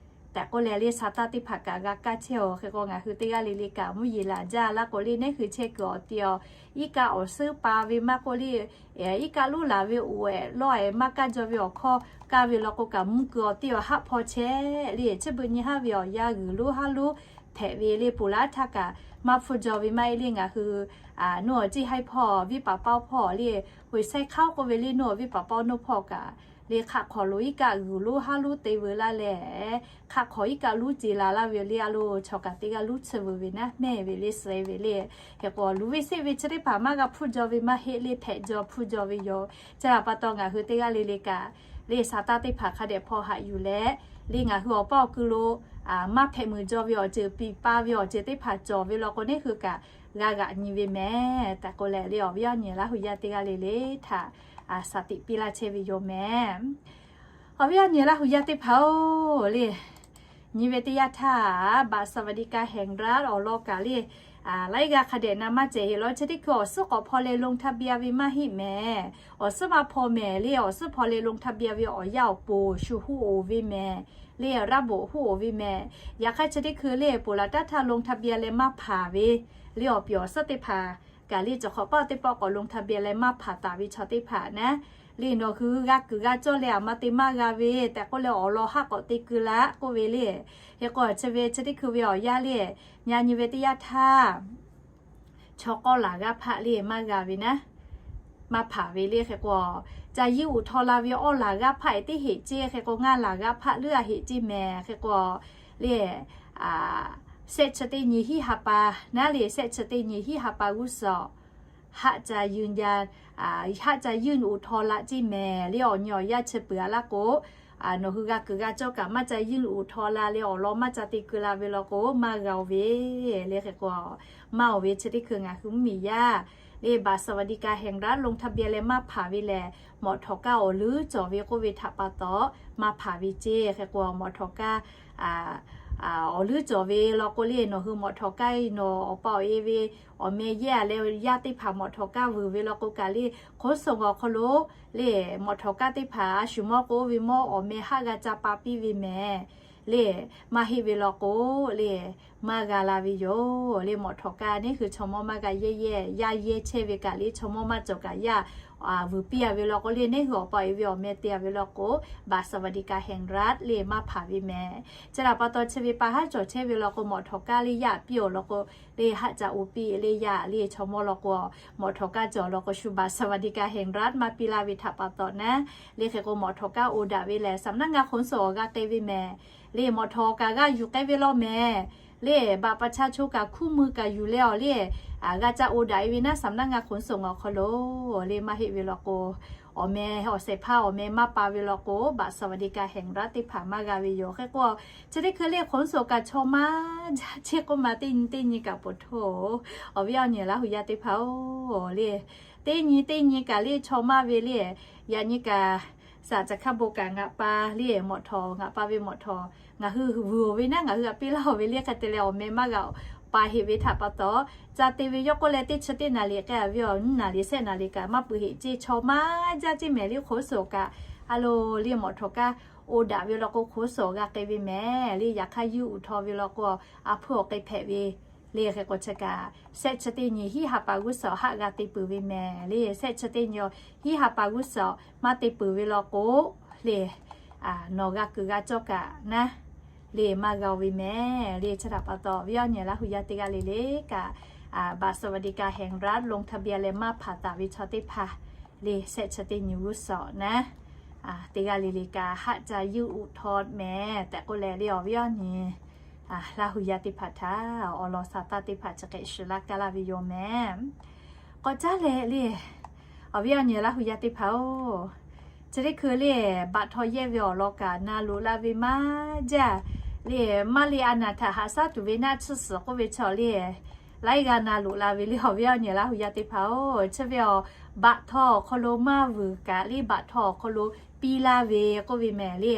tehꞈ k'oˆ leh le, sa taˇ teˇ hpaˍ kaꞈ g'a kaˇ chehˇ oˬ. Hk'e k'o ngaˬ hui teˇ g'aˇ le le kaꞈ mvuhˇ yeˬ laˬ jaˇ laˇ k'o le, neˉ hui chehˇ kuiˬ awˬ ti awˬ iˉ kaˆ awˬ suhˉ pa ve maˇ k'oˆ le, iˉ kaˆ luˉ laˬ ve oˬ ehˍ lawˇ ehˍ maˇ kaˇ jaw ve awˬ hkawˇ kaˇ ve law k'o kaꞈ mvuhˇ kuiˬ awˬ ti awˬ haˆ hpaw chehˇ le. Chi beuꞈ nyi haˉ ve awˬ yanˇ g'uiˬ lonˉ haˉ lonˉ hpehꞈ ve le, ponˬ laˉ htaˇ kaꞈ maˇ hpfuhˇ jaw ve maˇ heˆ le. Ngaˬ hui nuˇ awˬ ceˇ haiˉ hpawˇ viˉ paˍ pawˇ hpawˇ le, hoꞈ saiˉ hk'aˉ k'oˆ ve le, nuˇ awˬ viˉ paˍ pawˇ nuˇ hpawˇ kaꞈ le hk'aˆ hk'awꞈ lo iˉ kaˆ g'uiˬ lonˉ haˉ lonˉ te veu laˇ leh, hk'aˆ hk'awꞈ iˉ kaˆ lonˉ ce la laˇ ve le, a lo chaw kaꞈ teˇ g'aˇ lonˉ tsuhˇ veu ve naˉ mehˇ ve le, suh ve le. Hk'e k'o luˬ ve seˆ ve chi teˇ hpaˍ maˇ g'a hpfuhˇ jaw ve maˇ heˆ le, hpehꞈ jaw hpfuhˇ jaw ve yoˬ. Chi htaꞈ pa taw ngaˬ hui teˇ g'aˇ le le kaꞈ le sa taˇ teˇ hpaˍ hk'a dehꞈ hpaw haꞈ yuˬ leh, le ngaˬ hui awˬ paˇ awˬ kui lo maˇ hpehꞈ muiˬ jaw ve awˬ ceuˬ piˍ pa ve awˬ ceuˬ teˇ hpaˍ cawˬ ve law k'o, neˉ hui kaꞈ g'a g'aꞈ nyi ve mehˍ tehꞈ k'oˆ leh le, awˬ viˉ awˬ nyi Laˇ hu yaˇ teˇ g'aˇ le le htaꞈ saˍ tiꞈ piˇ laˇ chehˇ ve yoˬ mehˍ. Awˬ viˉ awˬ nyi Laˇ hu yaˇ teˇ hpaˍ-oˬ le, nyi ve teˇ yanˇ htaˇ บัตรสวัสดิการแห่งรัฐ awˬ lawn kaꞈ le laiˉ g'aˇ hk'a dehꞈ na maˇ cehˬ heˆ law. Chi teˇ hkui awˬ suhˉ k'awꞈ hpaw leh ลงทะเบียน ve maˇ heˆ mehˍ. Awˬ suhˉ maˇ hpaw mehˍ le, awˬ suhˉ hpaw leh ลงทะเบียน ve awˬ yanˇ awˬ pon shu huˉ oˍ ve mehˍ le, ระบบ huˉ oˍ ve mehˍ. Yaꞈ hk'aˇ chi teˇ hkui le ponˬ laˬ taˇ htaˇ ลงทะเบียน leh maˇ hpanˍ ve le, awˬ piˍ awˬ suhˉ teˇ hpaˍ kaꞈ le cawˬ hk'awꞈ paˆ teˇ pawˆ k'awꞈ ลงทะเบียน leh maˇ hpanˍ taˍ ve chaw teˇ hpaˍ naˉ le, nawˬ hui g'a kuiˬ g'a cawˇ leh aˬ ma te maˇ g'a ve tehꞈ k'oˆ leh awˬ lawn haˆ k'awꞈ te keu laˇ k'oˆ ve le. Hk'e k'o chi ve chi teˇ hkui ve awˬ yanˇ le, nyi nyi ve teˇ yanˇ htaˇ chaw k'awˇ laˬ g'aˇ hpaˆ le maˇ g'a ve naˉ, maˇ hpanˍ ve le. Hk'e k'o ca yinˇ uꞈ htaw la ve awˇ laˬ g'aˇ hpaˆ e teˇ heꞈ ceˇ. Hk'e k'o ngaˇ laˬ g'aˇ hpaˆ leuˉ a heꞈ ceˇ mehˍ. Hk'e k'o le, shehˆ chi teˇ nyi hiˉ ha pa naˉ le, shehˆ chi teˇ nyi hiˉ ha pa g'uˇ suhˍ haˆ ca yinˇ jaˇ, haˆ ca yinˇ uꞈ htaw la ceˇ mehˍ le. Awˬ nyi awˬ yanˇ chi peuˬ a laˇ k'o, nawˬ hui g'a kuiˬ g'a cawˇ kaꞈ maˇ ca yinˇ uꞈ htaw la le, awˬ lawn maˇ ca te keu la ve law k'o maˇ g'a oˬ ve le. Hk'e k'o maˇ oˬ ve chi teˇ hkui ngaˬ hui mvuhˇ miˬ yaˇ le บัตรสวัสดิการแห่งรัฐ ลงทะเบียน leh maˇ hpanˍ ve lehˬ, mawꞈ htawˍ kaˇ awˬ leuˉ cawˬ ve k'oˆ ve htaꞈ pa taw maˇ hpanˍ ve ceˇ. Hk'e k'o mawꞈ htawˍ kaˇ awˬ leuˉ cawˬ ve law k'o le, nawˬ hui mawꞈ htawˍ kaˇ nawˬ awˬ pa awˬ e ve awˬ meh yehˇ a leh yaˇ teˇ hpaˍ mawꞈ htawˍ kaˇ vuiˬ ve law k'o kaꞈ le, ขนส่ง awˬ hk'aw lo le mawꞈ htawˍ kaˇ teˇ hpaˍ a shu mawˇ k'oˆ ve mawˇ awˬ meh haˆ g'a ca pa piˇ ve mehˍ le. Maˇ heˆ ve law k'o le maˇ g'a la ve yoˬ le. Mawꞈ htawˍ kaˇ neˉ hui chaw mawˇ maˇ g'a yehˇ yehˇ, yaˇ yehˇ chehˇ ve kaꞈ le chaw mawˇ maˇ cawˬ kaꞈ yaˇ vuiˬ piˇ a ve law k'o le, neˉ hui awˬ pa awˬ e ve awˬ meh te a ve law k'o บัตรสวัสดิการแห่งรัฐ le maˇ hpanˍ ve mehˍ. Chi htaꞈ pa taw chi ve pa haˉ cawˬ chehˇ ve law k'o mawꞈ htawˍ kaˇ le yaˇ piˇ awˬ law k'o le haˆ ca oˇ piˇ le yaˇ le chaw mawˇ law k'o, mawꞈ htawˍ kaˇ cawˬ law k'o shu บัตรสวัสดิการแห่งรัฐ maˇ piˇ laˇ ve htaꞈ pa taw naˉ le. Hk'e k'o mawꞈ htawˍ kaˇ oˇ daꞈ ve lehˬ สำนักงานขนส่ง awˬ g'a k'ai ve mehˍ le. Mawꞈ htawˍ kaꞈ g'a yuˬ k'ai ve law mehˍ le. บัตรประชาชน kaꞈ คู่มือ kaꞈ yuˬ leh awˬ le g'a ca oˇ daꞈ e ve naˉ สำนักงานขนส่ง awˬ hk'aw lo le. Maˇ heˆ ve law k'o awˬ meh awˬ shehˍ hpaˇ awˬ meh maˇ pa ve law k'o บัตรสวัสดิการแห่งรัฐ teˇ hpaˍ maˇ g'a ve yoˬ. Hk'e k'o chi teˇ hkui le ขนส่ง kaꞈ chaw maˇ jaˇ ceˇ k'oˆ ma teˇ nyi teˇ nyi kaꞈ poˬ htoˇ. Awˬ viˉ awˬ nyi Laˇ hu yaˇ teˇ hpaˍ-oˬ le, teˇ nyi teˇ nyi kaꞈ le chaw maˇ ve le. Yaꞈ nyi kaꞈ saˍ caˬ hkaˇ bon kaꞈ ngaˬ pa le mawꞈ htawˍ, ngaˬ pa ve mawꞈ htawˍ ngaˬ hui vuiˬ oˬ ve naˉ ngaˬ hui a piˇ laˇ oˬ ve le. Hk'e te leh awˬ meh maˇ g'a pa heˆ ve htaꞈ pa taw, ca te ve yawˇ k'oˆ leh teˇ chi teˇ naˍ riˍ k'ai a ve awˬ nyiˇ naˍ riˍ shehˆ naˍ riˍ kaꞈ maˇ pui heˆ ceˇ, chaw maˇ jaˇ ceˇ mehˍ le. ขนส่ง kaꞈ a lo le mawꞈ htawˍ kaˇ oˇ daꞈ ve law k'o ขนส่ง g'a k'ai ve mehˍ le. Yaꞈ hk'aˇ yinˇ uꞈ htaw ve law k'o a hpuiˇ awˬ k'ai hpehꞈ ve le. Hk'e k'o chi kaꞈ shehˆ chi teˇ nyi hiˉ ha pa g'uˇ suhˍ haˆ g'a te peuˬ ve mehˍ le. Shehˆ chi teˇ nyi hiˉ ha pa g'uˇ suhˍ maˇ te peuˬ ve law k'o le nawˬ g'a kuiˬ g'a cawˇ kaꞈ naˉ le maˇ g'a oˬ ve mehˍ le. Chi htaꞈ pa taw awˬ viˉ awˬ nyi Laˇ hu yaˇ teˇ g'aˇ le le kaꞈ บัตรสวัสดิการแห่งรัฐ ลงทะเบียน leh maˇ hpanˍ taˍ ve chaw teˇ hpaˍ le shehˆ chi teˇ nyi g'uˇ suhˍ naˉ teˇ g'aˇ le le kaꞈ haˆ ca yinˇ uꞈ htaw mehˍ tehꞈ k'oˆ leh le awˬ viˉ awˬ nyi Laˇ hu yaˇ teˇ hpaˍ htaꞈ awˬ lawn sa taˇ teˇ hpaˍ chi hk'e shiˍ laˇ kaˇ laˇ ve yoˬ mehˍ. K'awꞈ caˉ leh le awˬ viˉ awˬ nyi Laˇ hu yaˇ teˇ hpaˍ-oˬ, chi teˇ hkui le บัตร htaw yehˇ ve awˬ lawn kaꞈ na loꞈ la ve maˇ jaˇ le. Maˇ le a naˍ htaꞈ haꞈ shaˉ tuˬ ve naˆ tsuhˇ suhˍ k'oˆ ve chaw le laiˉ g'aˇ na loꞈ la ve le awˬ viˉ awˬ nyi Laˇ hu yaˇ teˇ hpaˍ-oˬ. Chi ve awˬ บัตร htaw awˬ hk'aw lo maˇ vuiˬ kaꞈ le บัตร htaw awˬ hk'aw lo piˇ laˇ ve k'oˆ ve mehˍ le.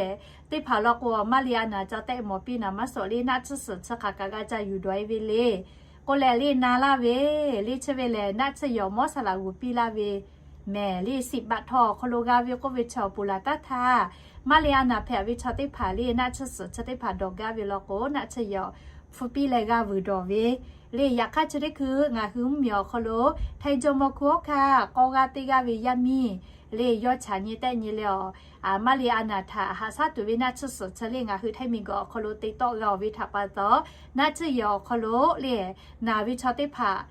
Teˇ hpaˍ law k'o maˇ le a naˍ ca tehˆ mawˬ piˇ naˍ maˇ suhˍ le naˆ tsuhˇ suhˍ chi hk'aˬ kaꞈ g'a ca yuˬ dawˬ e ve le k'oˆ leh le na laˇ ve le. Chi ve lehˬ naˆ tsuhˇ yawˬ mawˇ saˍ laꞈ g'uˬ piˇ laˇ ve mehˍ le. Siꞈ baꞈ htaw awˬ hk'aw lo g'a ve k'oˆ ve chaw ponˬ laˬ taˉ htaˇ, maˇ le a naˍ hpehꞈ ve chaw teˇ hpaˍ le naˆ tsuhˇ suhˍ chi teˇ hpaˍ dawˬ gaˇ ve law k'o, naˆ tsuhˇ yehˬ hpu piˇ leh g'a vuiˬ dawˬ ve le. Yaꞈ hk'aˇ chi teˇ hkui ngaˬ hui mvuhˇmiˬ awˬ hk'aw lo htaiˇ jawˇmawˇ hkunˉ hawˉ hkanˇ k'awˇ g'aˇ teˇ g'aˇ ve yaˇ miˇ le yawˇ chaꞈ nyi tehˆ nyi leh, a maˇ le a naˍ htaꞈ haꞈ shaˉ tuˬ ve naˆ tsuhˇ suhˍ chi le ngaˬ hui htaiˇ miˬguiˬ awˬ hk'aw lo te tawˆ g'a-oˬ ve htaꞈ pa taw, naˆ tsuhˇ yehˬ awˬ hk'aw lo le naˬ ve chaw teˇ hpaˍ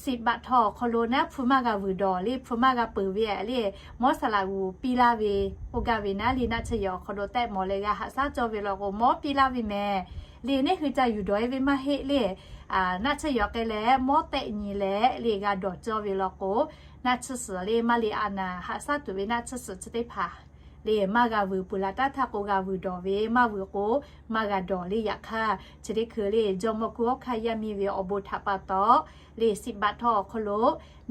siꞈ baꞈ htaw awˬ hk'aw lo naˆ hpu maˇ g'a vuiˬ dawˬ le, hpu maˇ g'a peuˬ ve le, mawˇ saˍ laꞈ g'uˬ piˇ laˇ ve k'oˆ gaˇ ve naˉ le, naˆ tsuhˇ yehˬ awˬ hk'aw lo tehˆ mawˬ leh g'a haꞈ shaˉ cawˇ ve law k'o, mawˇ piˇ laˇ ve mehˍ le. Neˇ hui ca yuˬ dawˬ e ve maˇ heˆ le. Naˆ tsuhˇ yehˬ k'ai leh mawˇ tehˆ nyi leh le g'a dawˬ cawˇ ve law k'o, naˆ tsuhˇ suhˍ le maˇ le a naˍ haꞈ shaˉ tuˬ ve naˆ tsuhˇ suhˍ chi teˇ hpaˍ le maˇ g'a vuiˬ, ponˬ laˬ taˉ htaˇ k'o g'a vuiˬ dawˬ ve, maˇ vuiˬ k'o maˇ g'a dawˬ le. Yaꞈ hk'aˇ chi teˇ hkui le jawˇmawˇ hkunˉ hawˉ hkanˇ yaˇ miˇ ve awˬ bon htaꞈ pa taw le siꞈ baꞈ htaw awˬ hk'aw lo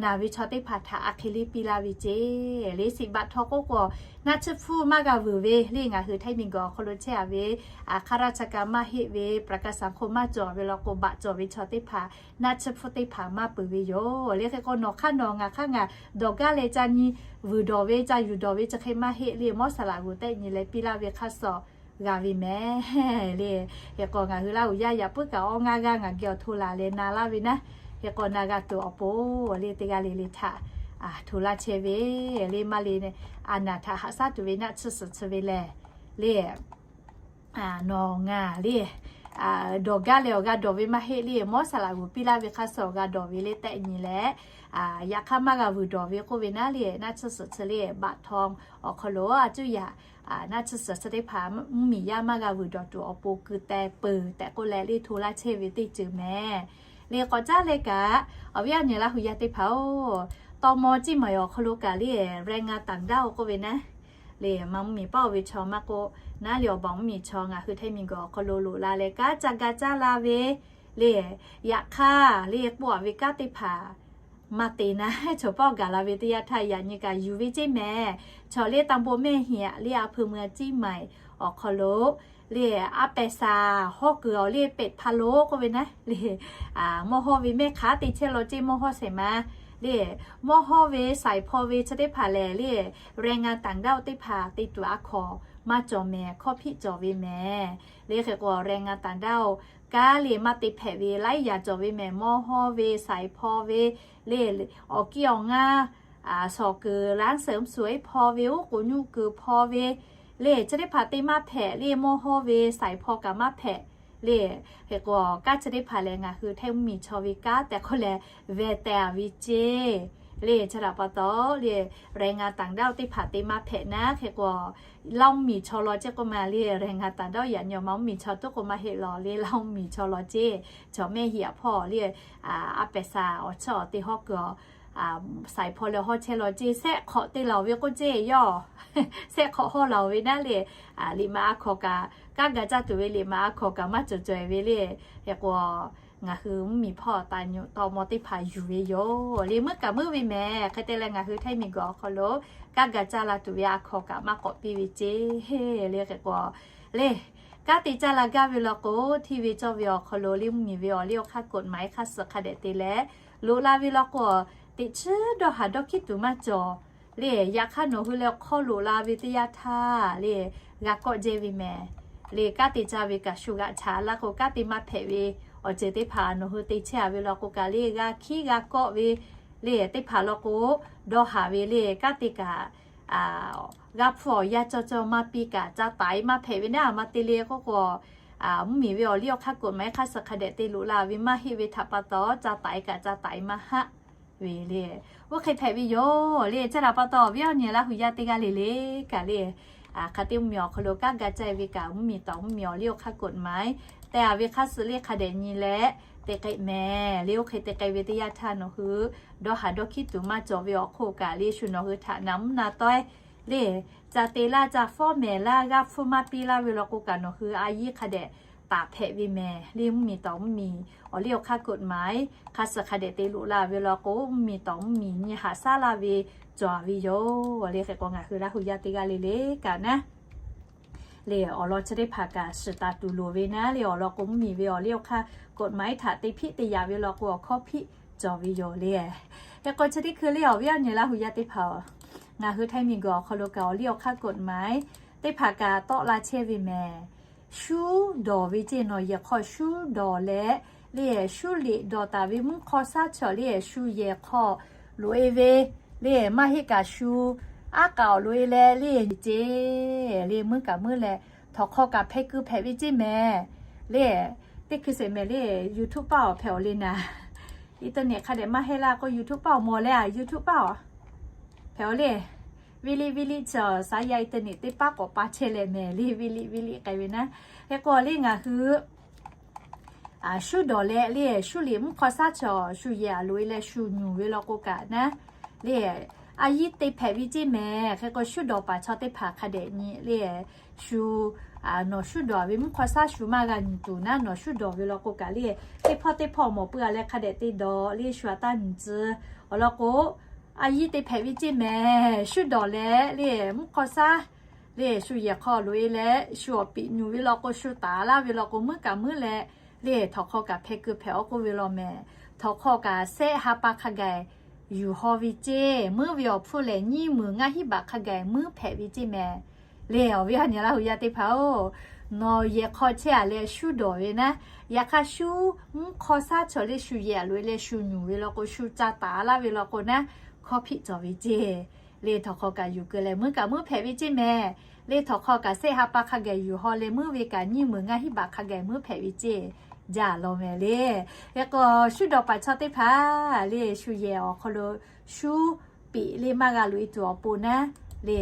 naˬ ve chaw teˇ hpaˍ htaꞈ a hk'e le piˇ laˇ ve ceˇ le. Siꞈ baꞈ htaw k'oˆ k'o, naˆ tsuhˇ hpu maˇ g'a vuiˬ ve le ngaˬ hui htaiˇ miˬguiˬ awˬ hk'aw lo chehˇ a ve, a hk'a raˇ cha ka maˇ heˆ ve ประกันสังคม maˇ cawˬ ve law k'o, baꞈ cawˬ ve chaw teˇ hpaˍ naˆ tsuhˇ hpu teˇ hpaˍ maˇ peuˬ ve yoˬ le. Hk'e k'o nawˬ hk'aˇ nawˬ ngaˬ hk'aˇ ngaˬ dawˬ gaˇ leh ca nyi vuiˬ dawˬ ve, ca yuˬ dawˬ ve chi hk'e maˇ heˆ le, mawˇ saˍ laꞈ g'uˬ tehˆ nyi leh piˇ laˇ ve hk'aˇ suh g'a ve mehˍ le. Hk'e k'o ngaˬ hui Laˇ huˍ yaˇ yaꞈ puiˉ kaꞈ awˇ ngaˇ g'aˇ ngaˬ geh awˬ hto laˬ leh na laˇ ve naˉ, hk'e k'o na g'a tuˬ awˬ pon le teˇ g'aˇ le le htaꞈ hto laˇ chehˇ ve le. Maˇ le a naˍ htaꞈ haꞈ shaˉ tuˬ ve naˆ tsuhˇ suhˍ chi ve lehˬ le nawˬ ngaˬ le dawˬ gaˇ leh awˬ g'a dawˬ ve maˇ heˆ le, mawˇ saˍ laꞈ g'uˬ piˇ laˇ ve hk'aˇ suh awˬ g'a dawˬ ve le tehˆ nyi leh, yaꞈ hk'aˇ maˇ g'a vuiˬ dawˬ ve k'oˆ ve naˉ le, naˆ tsuhˇ suhˍ chi le baꞈ htaw awˬ hk'aw lo a cuˇ yaꞈ naˆ tsuhˇ suhˍ chi teˇ hpaˍ mvuhˇmiˬ yaˇ maˇ g'a vuiˬ dawˬ tuˬ awˬ pon keu teh peuˬ tehꞈ k'oˆ leh le hto laˇ chehˇ ve teˇ ceuˬ mehˍ le. K'awꞈ caˉ leh kaꞈ awˬ viˉ awˬ nyi Laˇ huˍ yaˇ teˇ hpaˍ-oˬ, tawˇ mawˇ ciˇ maˍ awˬ hk'aw lo kaꞈ le แรงงานต่างด้าว k'oˆ ve naˉ le, maˇ mvuhˇmiˬ paˇ-oˬ ve chaw maˇ k'oˆ naˉ le, awˬ baˬ mvuhˇmiˬ chaw ngaˬ hui htaiˇ miˬguiˬ awˬ hk'aw lo loꞈ la leh kanˉ ca ga caˇ la ve le. Yaꞈ hk'aˇ le k'oˆ a ve kanˉ teˇ hpaˍ maˇ te naˉ, chaw paˇ gaˬ la ve teˇ yanˇ htaˇ yaꞈ nyi kaꞈ yuˬ ve ceˇ mehˍ. Chaw le ตำบลแม่เหียะ le อำเภอเมืองเชียงใหม่ awˬ hk'aw lo le a pehˍ saˍ hawˉ kuiˬ awˬ le เป็ดพะโล้ k'oˆ ve naˉ le, mawˇ hawˇ ve mehˆ hk'aˉ te chehˇ law ceˇ, mawˇ hawˇ shehˍ ma le, mawˇ hawˇ ve saiˍ hpaw ve chi teˇ hpaˍ lehˬ le แรงงานต่างด้าว teˇ hpaˍ te tuˬ a hkawnˍ maˇ cawˬ mehˍ, hkawˇ hpiˆ cawˬ ve mehˍ le. Hk'e k'o แรงงานต่างด้าว kanˉ le maˇ te hpehꞈ ve laiˉ yaꞈ cawˬ ve mehˍ. Mawˇ hawˇ ve saiˍ hpaw ve le, awˬ kiˇ awˬ ngaˇ shawˍ kuiˬ ร้านเสริมสวย hpaw ve, oˉ k'oˍ nyuˆ kuiˬ hpaw ve le, chi teˇ hpaˍ te maˇ hpehꞈ le, mawˇ hawˇ ve saiˍ hpaw kaꞈ maˇ hpehꞈ le. Hk'e k'o kanˉ chi teˇ hpaˍ lehˬ ngaˬ hui htaiˇ mvuhˇmiˬ chaw ve kanˉ tehꞈ k'oˆ leh veh teh a ve ceˇ le. Chi htaꞈ pa taw le แรงงานต่างด้าว teˇ hpaˍ te maˇ hpehꞈ naˉ, hk'e k'o Laˇ mvuhˇmiˬ chaw law ceˇ k'oˆ ma le, แรงงานต่างด้าว yaꞈ nyi maˇ mvuhˇmiˬ chaw tuˉ k'o maˇ heˆ law le, Laˇ mvuhˇmiˬ chaw law ceˇ. Chaw mehˆ hiꞈ hpawˇ le a pehˍ saˍ awˬ chiˇ awˬ te hawˉ kuiˬ saiˍ hpaw leh hawˉ chehˇ law ceˇ. Sehˆ hk'awꞈ te laˬ ve k'oˆ ceˇ yawˇ, sehˆ hk'awꞈ hawˉ laˬ ve naˉ le, liꞈ maˍ a hkawnˍ kaꞈ kanˉ ga caˇ tuˬ ve liꞈ maˍ a hkawnˍ kaꞈ maˇ cawˬ cawˬ e ve le. Hk'e k'o ngaˬ hui mvuhˇmiˬ hpawˇ taˇ nyi tawˇ mawˇ teˇ hpaˍ yuˬ ve yoˬ le. Meuˇ kaꞈ meuˇ ve mehˍ. Hk'e te leh ngaˬ hui htaiˇ miˬguiˬ awˬ hk'aw lo kanˉ ga caˇ la tuˬ ve a hkawnˍ kaꞈ maˇ k'awꞈ piˇ ve ceˇ le. Hk'e k'o le kanˉ te caˇ la gaˇ ve law k'o, hteˇ ve cawˇ ve awˬ hk'aw lo le mvuhˇmiˬ ve awˬ liˇ awˬ hk'aˇ กฎหมาย hk'a suh hk'a dehꞈ te leh loꞈ la ve law k'o, teꞈ chiˉ dawˇ haˍ dawˇ hkiˉ tuˬ maˇ cawˬ le. Yaꞈ hk'aˇ nawˬ hui leh hk'aw loꞈ la ve teˇ yanˇ htaˇ le g'a kawˆ jehˇ ve mehˍ le. Kanˉ te caˇ ve kaꞈ shu g'aꞈ chaꞈ laˇ k'o, kanˉ te maˇ hpehꞈ ve awˬ ceuˬ teˇ hpaˍ nawˬ hui te chehˇ a ve law k'o kaꞈ le g'a hkiˉ g'a kawˆ ve le teˇ hpaˍ law k'o, dawˇ haˍ ve le kanˉ te kaꞈ g'a hpfuhˇ awˬ yanˇ cawˇ cawˇ maˇ piˇ kaꞈ ca taiˍ maˇ hpehꞈ ve naˉ. A ma te le k'oˆ k'o, mvuhˇmiˬ ve awˬ liˇ awˬ hk'aˇ กฎหมาย hk'a suh hk'a dehꞈ te loꞈ la ve maˇ heˆ ve htaꞈ pa taw, ca taiˍ kaꞈ ca taiˍ maˇ haˆ ve le. Oˇ hk'e hpehꞈ ve yoˬ le. Chi htaꞈ pa taw awˬ viˉ awˬ nyi Laˇ huˍ yaˇ teˇ g'aˇ le le kaꞈ le, hk'aˬ te mvuhˇmiˬ awˬ hk'aw lo kanˉ ga caˇ ve kaꞈ mvuhˇmiˬ tawˍ mvuhˇmiˬ awˬ liˇ awˬ hk'aˇ กฎหมาย teh a ve hk'a suh le hk'a dehꞈ nyi leh te k'ai mehˍ le. Oˇ hk'e te k'ai ve teˇ yanˇ htaˇ nawˬ hui dawˇ haˍ dawˇ hkiˉ tuˬ maˇ cawˬ ve awˬ hk'oˆ kaꞈ le shu nawˬ hui htaꞈ na mvuhˇ na tawehˇ le ca te laˇ, ca fawˉ mehˍ laˇ, g'a hpfuhˇ maˇ piˇ laˇ ve law k'o kaꞈ nawˬ hui a yiˇ hk'a dehꞈ taˍ hpehꞈ ve mehˍ le. Mvuhˇmiˬ tawˍ mvuhˇmiˬ awˬ liˇ awˬ hk'aˇ กฎหมาย hk'a suh hk'a dehꞈ te loꞈ la ve law k'o, mvuhˇmiˬ tawˍ mvuhˇmiˬ nyi haꞈ shaˉ laˇ ve cawˬ ve yoˬ le. Hk'e k'o ngaˬ hui Laˇ huˍ yaˇ teˇ g'aˇ le le kaꞈ naˉ le awˬ lawn chi teˇ hpaˍ kaꞈ shiˍ taˍ tuˬ loˍ ve naˉ le. Awˬ lawn k'o mvuhˇmiˬ ve awˬ liˇ awˬ hk'aˇ กฎหมาย htaꞈ te hpiˆ te yaꞈ ve law k'o awˬ hkawˇ hpiˆ cawˬ ve yoˬ le. Hk'e k'o chi teˇ hkui le awˬ viˉ awˬ nyi Laˇ hu yaˇ teˇ hpaˍ-oˬ, ngaˬ hui ไทย miˬguiˬ awˬ hk'aw lo kaꞈ awˬ liˇ awˬ hk'aˇ กฎหมาย teˇ hpaˍ kaꞈ tawˆ la chehˇ ve mehˍ. Shu dawˬ ve ceˇ, nawˬ yehˬ hk'aw shu dawˬ leh, le shu liꞈ dawˬ taˍ ve mvuhˇ hk'aw shaˉ chaw le shu yehˬ hk'aw loꞈ-e ve, le maˇ heˆ kaꞈ shu aˉ k'aꞈ awˬ loꞈ-e leh le ceˇ, le muiˉ kaꞈ muiˉ leh, htawnˍ hk'aw kaꞈ hpeh keu hpehꞈ ve ceˇ mehˍ. Le teˇ hkui sheˍ mehˍ le, YouTube paˆ awˬ hpehꞈ-oˬ le naˍ. Internet hk'a dehꞈ maˇ heˆ laˇ k'o YouTube paˆ awˬ mawˬ leh a, YouTube paˆ awˬ hpehꞈ-oˬ le. Viliˆ viliˆ chi awˬ shaˉ yaˇ internet teˇ paˉ k'awꞈ pa chehˇ leh mehˍ le, viliˆ viliˆ k'ai ve naˉ. Hk'e k'o le ngaˬ hui shu dawˬ leh le shu liꞈ mvuhˇ hk'aw shaˉ chaw shu yehˬ a loꞈ-e leh shu nyuˬ ve law k'o kaꞈ naˉ, le a yiˉ te hpehꞈ ve ceˇ mehˍ. Hk'e k'o shu dawˬ paˍ chaw teˇ hpaˍ hk'a dehꞈ nyi le shu, nawˬ shu dawˬ ve mvuhˇ hk'aw shaˉ shu maˇ g'a nyi tuˬ naˉ, nawˬ shu dawˬ ve law k'o kaꞈ le teˇ hpawˇ teˇ hpawˇ mawˬ pui a leh hk'a dehꞈ te dawˬ le shu a taˇ nyi tcuh. Awˬ lawn k'o, a yiˉ te hpehꞈ ve ceˇ mehˍ. Shu dawˬ leh le mvuhˇ hk'aw shaˉ le shu yehˬ hk'aw loꞈ-e leh shu awˬ piꞈ nyuˬ ve law k'o, shu taˍ laˇ ve law k'o, muiˉ kaꞈ muiˉ leh le htawnˍ hk'aw kaꞈ hpeh keu hpehꞈ-oˬ k'oˆ ve law mehˍ. Htawnˍ hk'aw kaꞈ shehˆ ha pa hk'a gaˬ yuˬ haw ve ceˇ, muiˉ ve awˬ hpfuhˇ lehˬ nyiˇ meunˍ ngaˇ hinˉ baꞈ hk'a gaˬ muiˉ hpehꞈ ve ceˇ mehˍ. Le awˬ viˉ awˬ nyi Laˇ hu yaˇ teˇ hpaˍ-oˬ, nawˬ yehˬ hk'aw chehˇ a leh shu dawˬ ve naˉ, yaꞈ hk'aˇ shu mvuhˇ hk'aw shaˉ chaw le shu yehˬ a loꞈ-e leh shu nyuˬ ve law k'o, shu ca taˍ laˇ ve law k'o naˉ, hkawˇ hpiˆ cawˬ ve ceˇ. Le htawnˍ hk'aw kaꞈ yuˬ keu leh muiˉ kaꞈ muiˉ hpehꞈ ve ceˇ mehˍ. Le htawnˍ hk'aw kaꞈ shehˆ ha pa hk'a gaˬ yuˬ haw leh muiˉ ve kaꞈ nyiˇ meunˍ ngaˇ hinˉ baꞈ hk'a gaˬ muiˉ hpehꞈ ve ceˇ. Jaˇ law mehˍ le. Hk'e k'o shu dawˬ paˍ chaw teˇ hpaˍ le shu yehˬ awˬ hk'aw lo shu piꞈ le maˇ g'a loꞈ-e tuˬ awˬ pon naˉ, le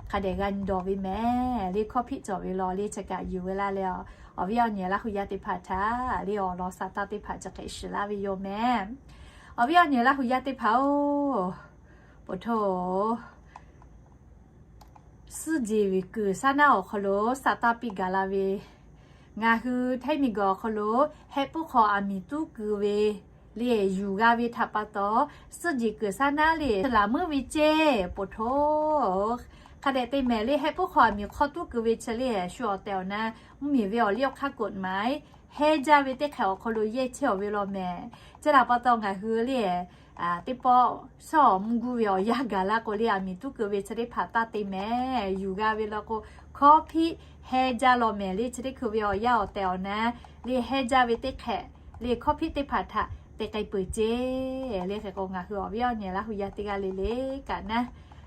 hk'a dehꞈ g'a nyi dawˬ ve mehˍ. Le hkawˇ hpiˆ cawˬ ve law le chi kaꞈ yuˬ ve laˇ leh, awˬ viˉ awˬ nyi Laˇ hu yaˇ teˇ hpaˍ htaꞈ le awˬ lawn sa taˇ teˇ hpaˍ chi hk'e shiˍ laˇ ve yoˬ mehˍ. Awˬ viˉ awˬ nyi Laˇ hu yaˇ teˇ hpaˍ-oˬ, po hto suhˉ jeˬ ve kuiˬ shaˉ naˉ awˬ hk'aw lo sa taˇ piˇ gaˬ la ve, ngaˬ hui ไทย miˬguiˬ awˬ hk'aw lo hehˆ puiˉ hk'aw aˬ miˍ tuˉ keu ve le yuˬ g'a ve htaꞈ pa taw, suhˉ jeˬ kuiˬ shaˉ naˉ le laˬ muiˉ ve ceˇ po hto. Hk'a dehꞈ te mehˍ le, hehˆ puiˉ hk'aw aˬ miˍ hk'aw tuˉ keu ve chi le shu awˬ tehˬ awˬ na mvuhˇmiˬ ve awˬ liˇ awˬ hk'aˇ กฎหมาย hehˉ jaˇ ve teˇ hk'ehꞈ awˬ hk'aw lo yehˇ chehˇ-oˬ ve law mehˍ. Chi htaꞈ pa taw ngaˬ hui le teˇ pawˆ shawˉ awˬ mvuhˇ guˇ ve awˬ yanˇ gaˬ laˇ k'o le, aˬ miˍ tuˉ keu ve chi teˇ hpaˍ taˇ te mehˍ. Yuˬ g'a ve law k'o, hkawˇ hpiˆ hehˉ jaˇ law mehˍ le. Chi teˇ hkui ve awˬ yanˇ awˬ tehˬ awˬ na le hehˉ jaˇ ve teˇ hk'ehꞈ le hkawˇ hpiˆ teˇ hpaˍ htaꞈ te k'ai peuˬ ceˇ. Le hk'e k'o ngaˬ hui awˬ viˉ awˬ nyi Laˇ hu yaˇ teˇ g'aˇ le le kaꞈ naˉ,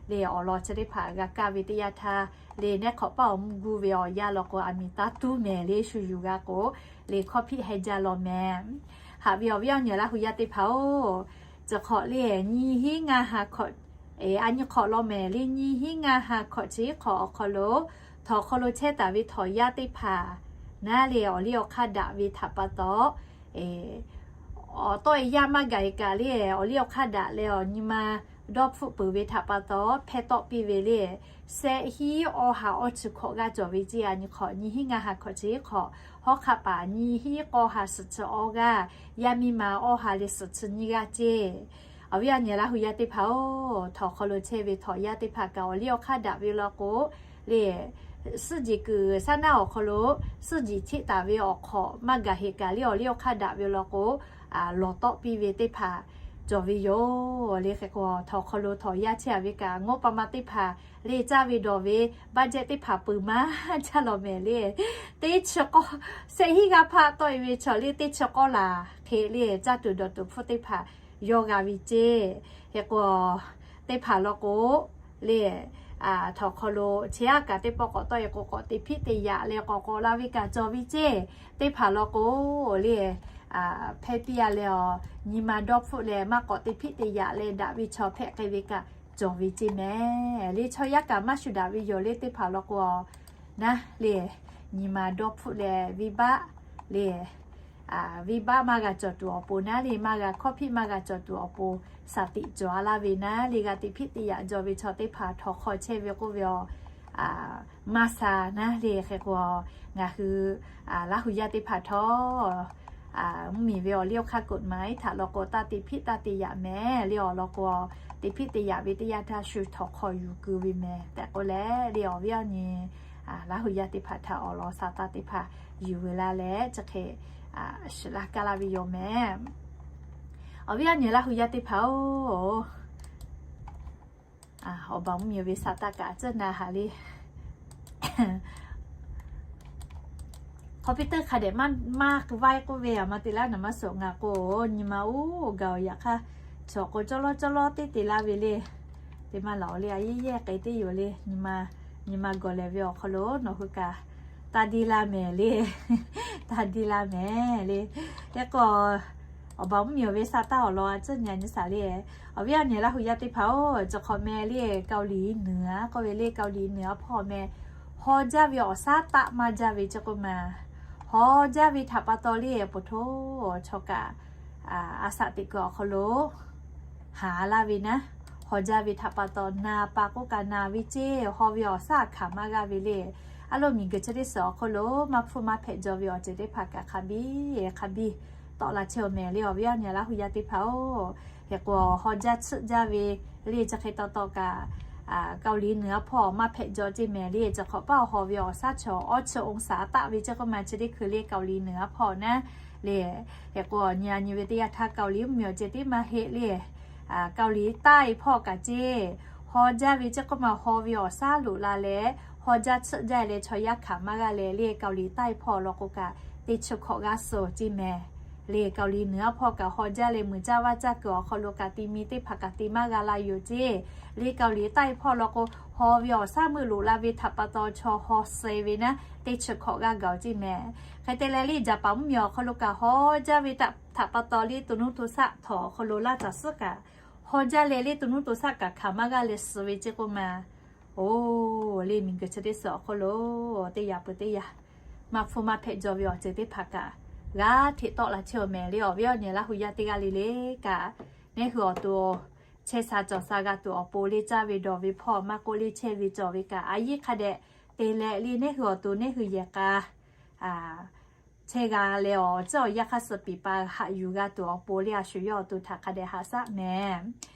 le awˬ lawn chi teˇ hpaˍ g'a kaˇ ve teˇ yanˇ htaˇ, le nehˉ hk'awꞈ paˇ awˬ mvuhˇ guˇ ve awˬ yanˇ law k'o, aˬ miˍ taˇ tuˉ mehˍ le shu yuˬ g'a k'o, le hkawˇ hpiˆ hehˉ jaˇ law mehˍ. Haꞈ ve awˬ viˉ awˬ nyi Laˇ hu yaˇ teˇ hpaˍ-oˬ, chi hk'awꞈ le nyiˇ hinˉ ngaˇ ha hkawꞈ, a nyi hk'awꞈ law mehˍ le nyiˇ hinˉ ngaˇ ha hkawꞈ chi hk'awꞈ awˬ hk'aw lo, htawnˍ hk'aw lo chehˇ taˍ ve htawnˍ yaˇ teˇ hpaˍ naˉ le awˬ liˇ awˬ hk'aˇ daꞈ ve htaꞈ pa taw, awˬ tawˆ e yaˇ maˇ gaˬ e kaꞈ le awˬ liˇ awˬ hk'aˇ daꞈ leh awˬ nyi ma dawˇ hpfuhˆ peuˬ ve htaꞈ pa taw hpehˇ tawˆ piˇ ve le, shehˆ hinˉ awˇ ha awˇ chi hkawꞈ g'aˇ cawˬ ve ceˇ. A nyi hk'awꞈ nyiˇ hinˉ ngaˇ ha hkawꞈ chi hk'awꞈ, hawˉ hk'aˆ paˍ nyiˇ hinˉ k'awˇ ha suhˍ chi awˇ g'aˇ, yaˇ miˇ ma awˇ ha leh suhˍ chi nyiˇ g'aˇ ceˇ. Awˬ viˉ awˬ nyi Laˇ hu yaˇ teˇ hpaˍ-oˬ, htawnˍ hk'aw lo chehˇ ve htawnˍ yaˇ teˇ hpaˍ kaꞈ awˬ liˇ awˬ hk'aˇ daꞈ ve law k'o, le suhˉ jeˬ kuiˬ shaˉ naˉ awˬ hk'aw lo suhˉ jeˬ cheˆ taˍ ve awˬ hk'awꞈ maˇ gaˬ heꞈ kaꞈ le awˬ liˇ awˬ hk'aˇ daꞈ ve law k'o, lawˬ tawˆ piˇ ve teˇ hpaˍ cawˬ ve yoˬ. Le hk'e k'o htawnˍ hk'aw lo htawnˍ yaˇ chehˇ a ve kaꞈ ngawˇ pa ma teˇ hpaˍ le caˇ ve dawˬ ve budget teˇ hpaˍ peuˬ maˇ caˇ law mehˍ le. Teˇ chi k'awˇ, shehˆ hinˉ g'aˇ hpaˆ tawˆ e ve chaw le teˇ chi k'awˇ laˬ hk'e le caˇ tuˬ dawˬ tuˬ hpfuhˇ teˇ hpaˍ yawˇ g'a ve ceˇ. Hk'e k'o teˇ hpaˍ law k'o le, htawnˍ hk'aw lo chi aˉ kaꞈ teˇ pawˆ k'awꞈ tawˆ e k'o k'awꞈ te hpiˆ te yaꞈ leh k'awꞈ k'awꞈ la ve kaꞈ cawˬ ve ceˇ. Teˇ hpaˍ law k'o le hpehˇ piˇ a leh awˬ nyi ma dawˇ hpfuhˆ leh maˇ k'awꞈ te hpiˆ te yaꞈ leh daꞈ ve chaw hpehꞈ k'ai ve kaꞈ cawˬ ve ceˇ mehˍ. Le chaw yaˇ kaꞈ maˇ shu daꞈ ve yoˬ le. Teˇ hpaˍ law k'o naˉ le nyi ma dawˇ hpfuhˆ leh venˇbaˆ le venˇbaˆ maˇ g'a cawˬ tuˬ awˬ pon naˉ le maˇ g'a hkawˇ hpiˆ maˇ g'a cawˬ tuˬ awˬ pon shaˍ tiꞈ cawˬ a laˇ ve naˉ le g'a te hpiˆ te yaꞈ jaw ve chaw teˇ hpaˍ htawnˍ hk'aw chehˇ ve k'oˆ ve aˬ maˇ sha naˉ le. Hk'e k'o ngaˬ hui Laˇ hu yaˇ teˇ hpaˍ htawˇ mvuhˇmiˬ ve awˬ liˇ awˬ hk'aˇ กฎหมาย htaꞈ law k'o taˇ te hpiˆ taˇ te yaꞈ mehˍ le. Awˬ lawn k'o te hpiˆ te yaꞈ ve teˇ yanˇ htaˇ shu htawnˍ hk'aw yuˬ keu ve mehˍ tehꞈ k'oˆ leh le awˬ viˉ awˬ nyi Laˇ hu yaˇ teˇ hpaˍ htaꞈ awˬ lawn sa taˇ teˇ hpaˍ yuˬ ve laˇ leh chi hk'e shiˍ laˇ kaˇ laˇ ve yoˬ mehˍ. Awˬ viˉ awˬ nyi Laˇ hu yaˇ teˇ hpaˍ-oˬ, awˬ baˬ mvuhˇ miˬ ve saˍ taˆ kaꞈ tcuhˉ na haꞈ le. Computer hk'a dehꞈ maˇ vaiˇ k'oˆ ve, aˬ ma te laˇ naˍ maˇ suhˍ ngaˬ k'o, nyi ma oˇ gaˬ-oˬ. Yaꞈ hk'aˇ, chaw k'o cawˇ lawˇ cawˇ lawˇ teˇ te laˇ ve le. Teˇ maˇ laˬ-oˬ le, a yehˉ yehˉ k'ai teˇ yoˬ le. Nyi ma gawˬ lehˬ ve awˬ hk'aw lo nawˬ hui kaꞈ taˇ deˇ laˇ mehˍ le. Taˇ deˇ laˇ mehˍ le. Hk'e k'o, awˬ baˬ mvuhˇ miˬ ve saˍ taˆ awˬ lawn a tcuhˉ nyi nyi shaˍ le. Awˬ viˉ awˬ nyi Laˇ hu yaˇ teˇ hpaˍ-oˬ, chi hk'awꞈ meh le, เกาหลีเหนือ k'oˆ ve le, เกาหลีเหนือ hpawˇ meh haw jaˇ ve awˬ shaˉ taˆ maˇ jaˇ ve chi k'oˆ ma, haw jaˇ ve htaꞈ pa taw le, poˬ htoˇ chaw kaꞈ a shaꞈ teꞈ kuiˬ awˬ hk'aw lo haˍ laˇ ve naˉ, haw jaˇ ve htaꞈ pa taw na pa k'oˆ kaꞈ na ve ceˇ, haw ve awˬ shaˉ hkanˍ maˇ g'aˇ ve le. A loˍ miˬguiˬ chi teˇ suhˍ awˬ hk'aw lo maˇ hpfuhˇ maˇ hpehꞈ jaw ve awˬ ceuˬ teˇ hpaˍ kaꞈ hk'a biˇ hk'a biˇ tawˆ la chehˇ-oˬ mehˍ le. Awˬ viˉ awˬ nyi Laˇ hu yaˇ teˇ hpaˍ-oˬ, hk'e k'o haw jaˇ tsuhˆ jaˇ ve le. Chi hk'e taw taw kaꞈ เกาหลีเหนือ hpawˇ maˇ hpehꞈ jaw ceˇ mehˍ le. Chi hk'awꞈ paˆ haw ve awˬ shaˉ chaw awˇ chi องศา taˆ ve chi k'oˆ ma chi teˇ hkui le เกาหลีเหนือ hpawˇ naˉ le. Hk'e k'o nyi a nyi ve teˇ yanˇ htaˇ เกาหลี mvuhˇ miˬ awˬ ceuˬ teˇ maˇ heˆ le, เกาหลีใต้ hpawˇ kaꞈ ceˇ, haw jaˇ ve chi k'oˆ ma haw ve awˬ shaˉ loꞈ la leh, haw jaˇ tsuhˆ jaˇ leh chaw yaˇ hkanˍ maˇ g'a leh le. เกาหลีใต้ hpawˇ law k'o kaꞈ teˇ chi hkawꞈ g'aˇ suh ceˇ mehˍ le. เกาหลีเหนือ hpawˇ kaꞈ haw jaˇ leh, muiˬ caˇ vaˇ caˇ kuiˬ awˬ hk'aw lo kaꞈ te mi teˇ hpaˍ kaꞈ te maˇ g'a la yoˬ ceˇ le. เกาหลีใต้ hpawˇ law k'o, haw ve awˬ shaˉ meuˇ loꞈ la ve htaꞈ pa taw chaw haw suh ve naˉ teˇ chi hkawꞈ g'aˇ gaˬ-oˬ ceˇ mehˍ. Hk'e te leh le, Jaˍpaˍ mvuhˇ miˬ awˬ hk'aw lo kaꞈ haw jaˇ ve htaꞈ pa taw le, to nuˇ to shaˆ htawnˍ awˬ hk'aw lo laˇ caˬ suhˉ kaꞈ haw jaˇ leh le, to nuˇ to shaˆ kaꞈ hkanˍ maˇ g'a leh suh ve ceˇ k'oˆ ma. Oˬ le, miˬguiˬ chi teˇ suhˍ awˬ hk'aw lo teˇ yaꞈ peuˬ teˇ yaꞈ maˇ hpfuhˇ maˇ hpehꞈ jaw ve awˬ ceuˬ teˇ hpaˍ kaꞈ g'a hteꞈ tawˆ la chehˇ-oˬ mehˍ le. Awˬ viˉ awˬ nyi Laˇ hu yaˇ teˇ g'aˇ le le kaꞈ, neˉ hui awˬ to chehˇ sha cawˬ sha g'a tuˬ awˬ pon le, caˇ ve dawˬ ve hpawˇ maˇ k'oˆ le, chehˇ ve cawˬ ve kaꞈ a yiˇ hk'a dehꞈ te leh le, neˉ hui awˬ to neˉ hui yehˬ k'a chehˇ g'a leh, awˬ tcuhˉ awˬ yanˇ hk'aˇ suh piˍ pa haꞈ yuˬ g'a tuˬ awˬ pon le, a shu yawˇ awˬ to htaꞈ hk'a dehꞈ haꞈ shaˉ mehˍ.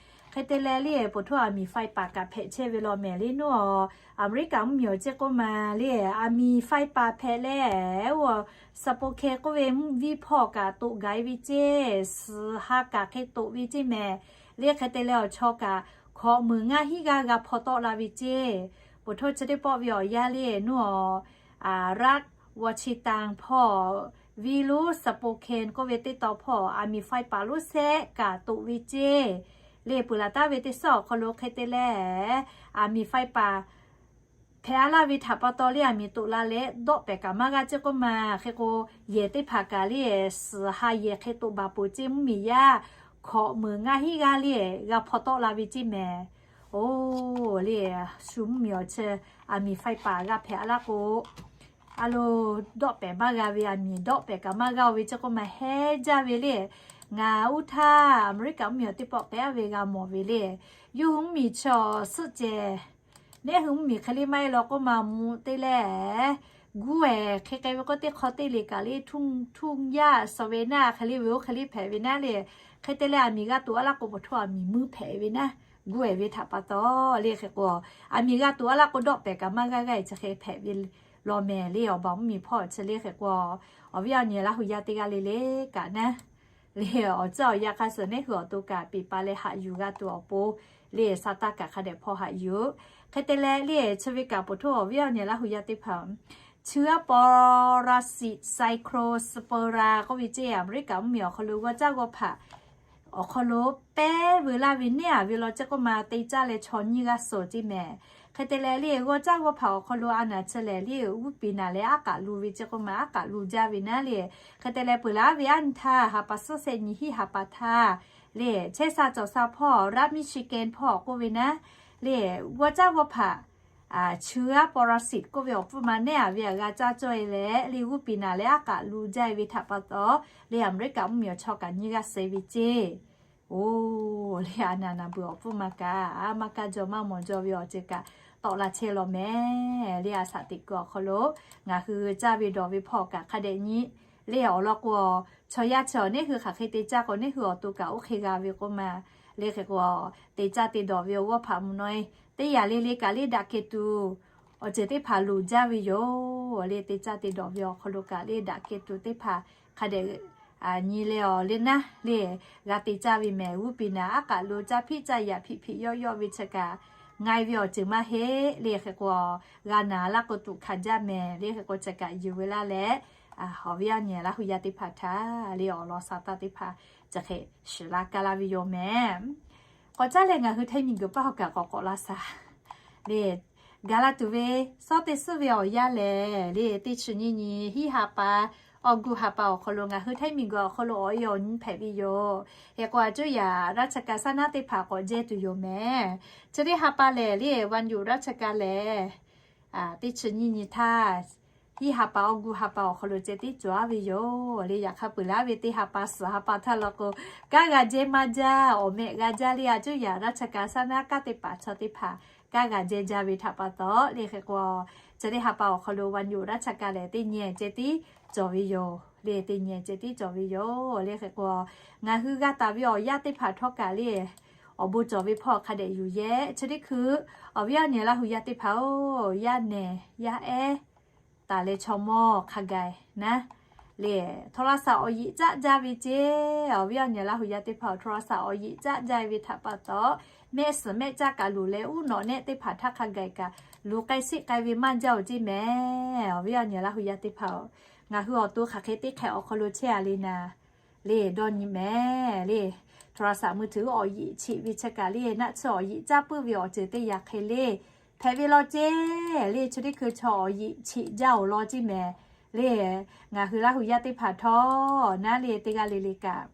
Hk'e te leh le, poˬ htoˇ aˬ miˍ faiˇ paˍ kaꞈ hpehꞈ chehˇ ve law mehˍ le. Nuˇ awˬ Aˍmeˍriˆkaꞈ mvuhˇ miˬ awˬ ceˇ k'oˆ ma le, aˬ miˍ faiˇ paˍ hpehꞈ leh, oˇ Spokane k'oˆ ve mvuhˇ viˇ hpawˇ kaꞈ toꞈ gaˬ-e ve ceˇ, suhˍ ha kaꞈ hk'e toꞈ ve ceˇ mehˍ le. Hk'e te leh awˬ chaw kaꞈ hkawꞈ meunˍ ngaˇ hinˉ g'aˇ g'a hpaw tawˆ la ve ceˇ. Poˬ htoˇ chi teˇ pawˆ ve awˬ yanˇ le, nuˇ awˬ Ralph Washington hpawˇ, viˇ lonˉ Spokane k'oˆ ve teˇ taw hpawˇ aˬ miˍ faiˇ paˍ lonˉ sehˆ kaꞈ toꞈ ve ceˇ le. Peuˬ laˬ taˍ ve teˇ suhˉ awˬ hk'aw lo hk'e te leh, aˬ miˍ faiˇ paˍ hpehꞈ a laˇ ve htaꞈ pa taw le, aˬ miˍ toꞈ la leh dawˆ pehˍ kaꞈ maˇ g'a ceˇ k'oˆ ma. Hk'e k'o, yehˬ teˇ hpaˍ kaꞈ le, suhˍ ha yehˬ hk'e toꞈ baˬ peuˬ ceˇ, mvuhˇ miˬ yaˇ hkawꞈ meunˍ ngaˇ hinˉ g'aˇ le g'a hpaw tawˆ la ve ceˇ mehˍ. Oˬ le, shu mvuhˇ miˬ awˬ chi aˬ miˍ faiˇ paˍ g'a hpehꞈ a laˇ k'o, a lo, dawˆ pehˍ maˇ g'a ve, aˬ miˍ dawˆ pehˍ kaꞈ maˇ g'a-o ve ceˇ k'oˆ ma, heˉ jaˇ ve le. Ngaˬ uˉ htaˇ Aˍmeˍriˆkaꞈ mvuhˇ miˬ awˬ teˇ pawˆ k'ehˉ ve g'a mawˬ ve le. Yawˇ hui mvuhˇ miˬ chi awˬ suhˆ cehˬ, neˉ hui mvuhˇ miˬ hk'e le maˇ heˆ law k'oˆ ma, mvuhˇ te leh guˇ ehˍ hk'e k'ai ve k'o, teˇ hk'aw teˇ le kaꞈ le htuˇ htuˇ yaˇ suh ve naˉ, hk'e le ve oˇ hk'e le hpehꞈ ve naˉ le. Hk'e te leh aˬ miˍ g'a tuˬ a laˇ k'o, poˬ htoˇ aˬ miˍ muiˇ hpehꞈ ve naˉ, guˇ ehˍ ve htaꞈ pa taw le. Hk'e k'o, aˬ miˍ g'a tuˬ a laˇ k'o, dawˆ pehˍ kaꞈ maˇ g'a g'a-e chi hk'e hpehꞈ ve law mehˍ le. Awˬ baˬ mvuhˇ miˬ hpawˇ chi le. Hk'e k'o, awˬ viˉ awˬ nyi Laˇ hu yaˇ teˇ g'aˇ le le kaꞈ naˉ le, awˬ tcuhˉ awˬ yanˇ hk'aˇ suh neˉ hui awˬ to kaꞈ piˍ pa leh haꞈ yuˬ g'a tuˬ awˬ pon le, sa taˇ kaꞈ hk'a dehꞈ hpaw haꞈ yuˬ. Hk'e te leh le, chi ve kaꞈ poˬ htoˇ awˬ viˉ awˬ nyi Laˇ hu yaˇ teˇ hpaˍ, เชื้อปรสิต Cyclospora k'oˆ ve ceˇ, Aˍmeˍriˆkaꞈ mvuhˇ miˬ awˬ hk'aw lo g'awˇ caˇ g'awˇ hpaꞈ awˬ hk'aw lo pehˉ veu laˇ ve neˉ aˬ ve law ceˇ k'oˆ ma, te caˇ leh chaw nyiˇ g'aˇ suh ceˇ mehˍ. Hk'e te leh le, g'awˇ caˇ g'awˇ hpaꞈ awˬ hk'aw lo a naˬ chi lehˬ le, g'uˇ piˍ naˬ leh aˉ k'aꞈ lu ve ceˇ k'oˆ ma, aˉ k'aꞈ lu jaˇ ve naˉ le. Hk'e te leh peuˬ laˬ ve aˉ nyi htaˇ, ha pa suhˉ sehˆ nyi hiˆ ha pa htaˇ le, chehˇ sha cawˬ sha hpawˇ Ralph Michigan hpawˇ k'oˆ ve naˉ le, g'awˇ caˇ g'awˇ hpaꞈ เชื้อปรสิต k'oˆ ve awˬ pfuhˇ ma neˉ aˬ ve aꞈ g'a caˇ cawˇ-e leh le, g'uˇ piˍ naˬ leh aˉ k'aꞈ lu jaˇ-e ve htaꞈ pa taw le, Aˍmeˍriˆkaꞈ mvuhˇ miˬ awˬ chaw kaꞈ nyiˇ g'aˇ suh ve ceˇ. Oˬ le, a naˬ naˬ beuˬ awˬ pfuhˇ ma kaꞈ, a maˇ kaˇ jaw maˇ mawˬ jaw ve awˬ ceuˬ kaꞈ tawˆ la chehˇ law mehˍ le. A shaꞈ teꞈ kuiˬ awˬ hk'aw lo ngaˬ hui caˇ ve dawˬ ve hpawˇ kaꞈ hk'a dehꞈ nyi le. Awˬ lawn k'o, chaw yaˇ chi awˬ neˉ hui hk'aˬ hk'e te caˇ k'o, neˉ hui awˬ to kaꞈ oˇ hk'e g'a ve k'oˆ ma le. Hk'e k'o, te caˇ te dawˬ ve awˬ g'awˇ hpaꞈ mvuhˇ naw-e teˇ yanˇ le le kaꞈ le daꞈ kehˬ tuˬ awˬ ceuˬ teˇ hpaˍ loˍ jaˇ ve yoˬ le. Te caˇ te dawˬ ve awˬ hk'aw lo kaꞈ le daꞈ kehˬ tuˬ teˇ hpaˍ hk'a dehꞈ nyi leh awˬ le naˉ le, g'a te caˇ ve mehˍ. G'uˇ piˍ naˍ aˉ k'aꞈ lo caˇ hpiˆ caˇ yaꞈ hpiꞈ hpiꞈ yawˆ yawˆ ve chi kaꞈ, ngai ve awˬ ceuˬ maˇ heˆ le. Hk'e k'o, g'a naˍ laˇ k'o tuꞈ hkanˍ jaˇ mehˍ le. Hk'e k'o, chi kaꞈ yuˬ ve laˇ leh, awˬ viˉ awˬ nyi laˇ hui yaˇ teˇ hpaˍ htaꞈ le awˬ lawn sa taˇ teˇ hpaˍ chi hk'e shiˍ la kaˇ laˇ ve yoˬ mehˍ. K'awꞈ caˉ leh ngaˬ hui htaiˇ miˬguiˬ paˇ hawˬ kaꞈ k'awꞈ k'awꞈ la shaˍ le. Gaˬ la tuˬ ve suhˉ teˇ suhˉ ve awˬ yanˇ lehˬ le, teˇ chi nyiˇ nyi hiˉ ha pa, awˬ guˇ ha pa awˬ hk'aw lo ngaˬ hui htaiˇ miˬguiˬ awˬ hk'aw lo awˬ e awˬ nyi hpehꞈ ve yoˬ. Hk'e k'o, a cuˇ yaꞈ ราชการ saˉ naˉ teˇ hpaˍ k'awꞈ jehˇ tuˬ yoˬ mehˍ. Chi teˇ ha pa lehˬ le, วันหยุดราชการ lehˬ, teˇ chi nyiˇ nyi htaˇ, hiˉ ha pa awˬ guˇ ha pa awˬ hk'aw lo ceh tiˉ cawˬ aˉ ve yoˬ le. Yaꞈ hk'aˇ peuˬ laˇ ve teˇ ha pa suhˍ ha pa htaˇ law k'o, kanˉ g'a jehˇ maˇ jaˇ, awˬ mehˆ g'a jaˇ le. A cuˇ yaꞈ ราชการ saˉ naˉ kanˉ teˇ hpaˍ chaw teˇ hpaˍ kanˉ g'a jehˇ jaˇ ve htaꞈ pa taw le. Hk'e k'o, chi teˇ ha pa awˬ hk'aw lo วันหยุดราชการ lehˬ, teˇ nyi ceh tiˉ cawˬ ve yoˬ le. Teˇ nyi ceh tiˉ cawˬ ve yoˬ le. Hk'e k'o, ngaˬ hui g'a taˍ ve awˬ yanˇ teˇ hpaˍ htawˇ kaꞈ le, awˬ bon cawˬ ve hpawˇ hk'a dehꞈ yuˬ yehˇ. Chi teˇ hkui, awˬ viˉ awˬ nyi laˇ hui yaˇ teˇ hpaˍ-oˬ, yaˇ nehˬ yaˇ ehˉ taˍ leh chaw mawˇ hk'a gaˬ naˉ le, โทรศัพท์ awˬ yiꞈ caˆ jaˇ ve ceˇ. Awˬ viˉ awˬ nyi laˇ hui yaˇ teˇ hpaˍ-oˬ, โทรศัพท์ awˬ yiꞈ caˆ jaˇ ve htaꞈ pa taw, mehˆ suhˍ mehˆ caˆ kaꞈ luˬ leh, uˉ nawꞈ nehˆ teˇ hpaˍ htaˇ hk'a gaˬ kaꞈ luˬ k'ai sheˆ k'ai ve maˇ jaˇ-oˬ ceˇ mehˍ. Awˬ viˉ awˬ nyi laˇ hui yaˇ teˇ hpaˍ-oˬ, ngaˬ hui awˬ to hk'aˬ hk'e teˇ hk'ehꞈ awˬ hk'aw lo chehˇ a le naˍ le, dawˇ nyi mehˍ le. โทรศัพท์มือถือ awˬ yiꞈ cheꞈ ve chi kaꞈ le, naˆ tsuhˇ awˬ yiꞈ caˇ puiˉ ve awˬ ceuˬ teˇ yanˇ hk'e le hpehꞈ ve law ceˇ le. Chi teˇ hkui chaw awˬ yiꞈ cheꞈ jaˇ-oˬ law ceˇ mehˍ le. Ngaˬ hui laˇ hui yaˇ teˇ hpaˍ htawˇ naˉ le, teˇ g'aˇ le le kaꞈ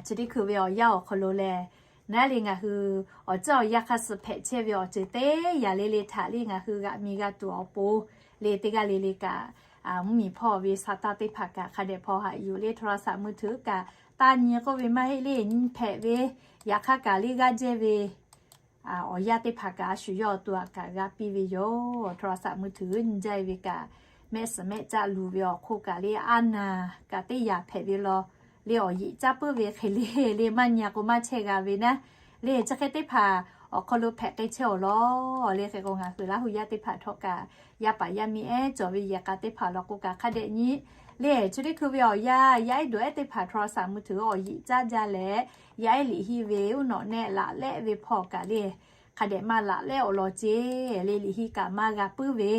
chi teˇ hkui ve awˬ yanˇ awˬ hk'aw lo lehˬ, naˉ le ngaˬ hui awˬ ceuˬ awˬ yanˇ hk'a suh hpehꞈ chehˇ ve awˬ ceuˬ teˇ yanˇ le le htaꞈ le ngaˬ hui g'aꞈ mi g'a tuˬ awˬ pon le, teˇ g'aˇ le le kaꞈ mvuhˇmiˬ hpawˇ ve sa taˇ teˇ hpaˍ kaꞈ hk'a dehꞈ hpaw haꞈ yuˬ le. โทรศัพท์มือถือ kaꞈ taˇ nyi k'oˆ ve maˇ heˆ le, nyi hpehꞈ ve, yaꞈ hk'aˇ kaꞈ le g'aˇ jehˇ ve awˬ yanˇ teˇ hpaˍ kaꞈ a shu yawˇ awˬ to aꞈ kaꞈ g'a piˇ ve yoˬ. โทรศัพท์มือถือ nyi jaˇ ve kaꞈ, mehˆ suhˍ mehˆ caˆ luˬ ve awˬ hk'oˆ kaꞈ le, a naˍ kaꞈ teˇ yanˇ hpehꞈ ve law le, awˬ yiꞈ caˇ puiˉ ve hk'e le le maˇ nyi k'o maˇ chehˇ g'a ve naˉ le. Chi hk'e teˇ hpaˍ awˬ hk'aw lo hpehꞈ k'ai chehˇ-oˬ law le. Hk'e k'o, ngaˬ hui laˇ hui yaˇ teˇ hpaˍ htawˇ kaꞈ, yaˇ paˍ yaˇ miˇ ehˉ cawˬ ve yehˬ k'a teˇ hpaˍ law k'o kaꞈ hk'a dehꞈ nyi le. Chi teˇ hkui ve awˬ yanˇ, yaˇ ehˉ dawˬ ehˉ teˇ hpaˍ โทรศัพท์มือถือ awˬ yiꞈ caˇ jaˇ leh, yaˇ ehˉ liꞈ hiˇ ve uˉ nawꞈ nehˆ laꞈ lehˆ ve hpawˇ kaꞈ le, hk'a dehꞈ maˇ laꞈ lehˆ-oˬ law ceˇ le. Liꞈ hiˇ kaꞈ maˇ g'a puiˉ ve,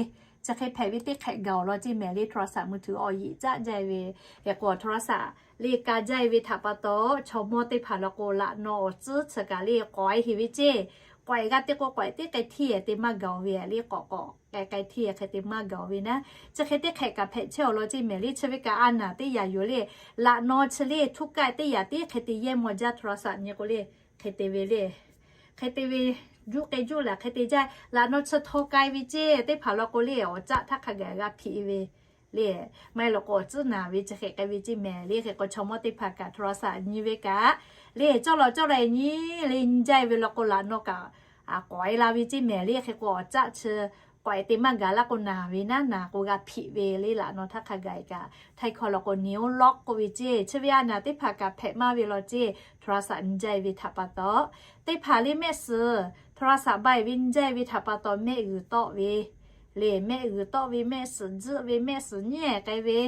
chi hk'e hpehꞈ ve teˇ hk'ehꞈ gaˬ-oˬ law ceˇ mehˍ le. โทรศัพท์มือถือ awˬ yiꞈ caˇ jaˇ ve, hk'e k'o โทรศัพท์ le ka jaˇ ve htaꞈ pa taw, chaw mawˇ teˇ hpaˍ law k'o laꞈ naw awˬ tcuhˉ chi kaꞈ le k'awꞈ-e heˍ ve ceˇ. K'awꞈ-e g'a te k'o, k'awꞈ-e teˇ k'ai htiˇ te maˇ gaˬ-oˬ ve le, k'awꞈ k'awꞈ k'ai k'ai htiˇ hk'e te maˇ gaˬ-oˬ ve naˉ. Chi hk'e teˇ hk'ehꞈ kaꞈ hpehꞈ chehˇ-oˬ law ceˇ mehˍ le. Chi ve kaꞈ a naˍ teˇ yanˇ yoˬ le. Laꞈ naw chi le htuˇ kaˆ teˇ yanˇ tiˉ hk'e te yehˇ maw jaˇ. โทรศัพท์ nyi k'o le, hk'e te ve le, hk'e te ve, juˇ k'ai juˇ laˬ hk'e te jaˇ. Laꞈ naw chi htaw k'ai ve ceˇ, teˇ hpaˍ law k'o le awˬ caˆ htaˇ hk'a gaˬ g'a hpiꞈ ve le, maˇ heˆ law k'o awˬ tcuhˉ naˍ ve chi hk'e k'ai ve ceˇ mehˍ le. Hk'e k'o, chaw mawˇ teˇ hpaˍ kaꞈ โทรศัพท์ nyi ve kaꞈ le, cawˇ lawˬ cawˇ lawˬ nyi le, nyi jaˇ ve law k'o laꞈ naw kaꞈ k'awꞈ-e la ve ceˇ mehˍ le. Hk'e k'o, awˬ caˆ chi k'awꞈ-e te maˇ gaˬ laˇ k'o naˍ ve naˉ, naˍ k'o g'a hpiꞈ ve le. Laꞈ naw htaˇ hk'a gaˬ kaꞈ, htaiˇ hkawˇ law k'o neurology k'oˆ ve ceˇ. Chi ve a naˍ teˇ hpaˍ kaꞈ hpehꞈ maˇ ve law ceˇ, โทรศัพท์ nyi jaˇ ve htaꞈ pa taw. Teˇ hpaˍ le mehˆ suhˍ โทรศัพท์ ba-e ve nyi jaˇ ve htaꞈ pa taw, mehˆ g'uiˬ tawˆ ve le, mehˆ g'uiˬ tawˆ ve, mehˆ suhˍ tzuhˆ ve, mehˆ suhˍ nyiˉ-e k'ai ve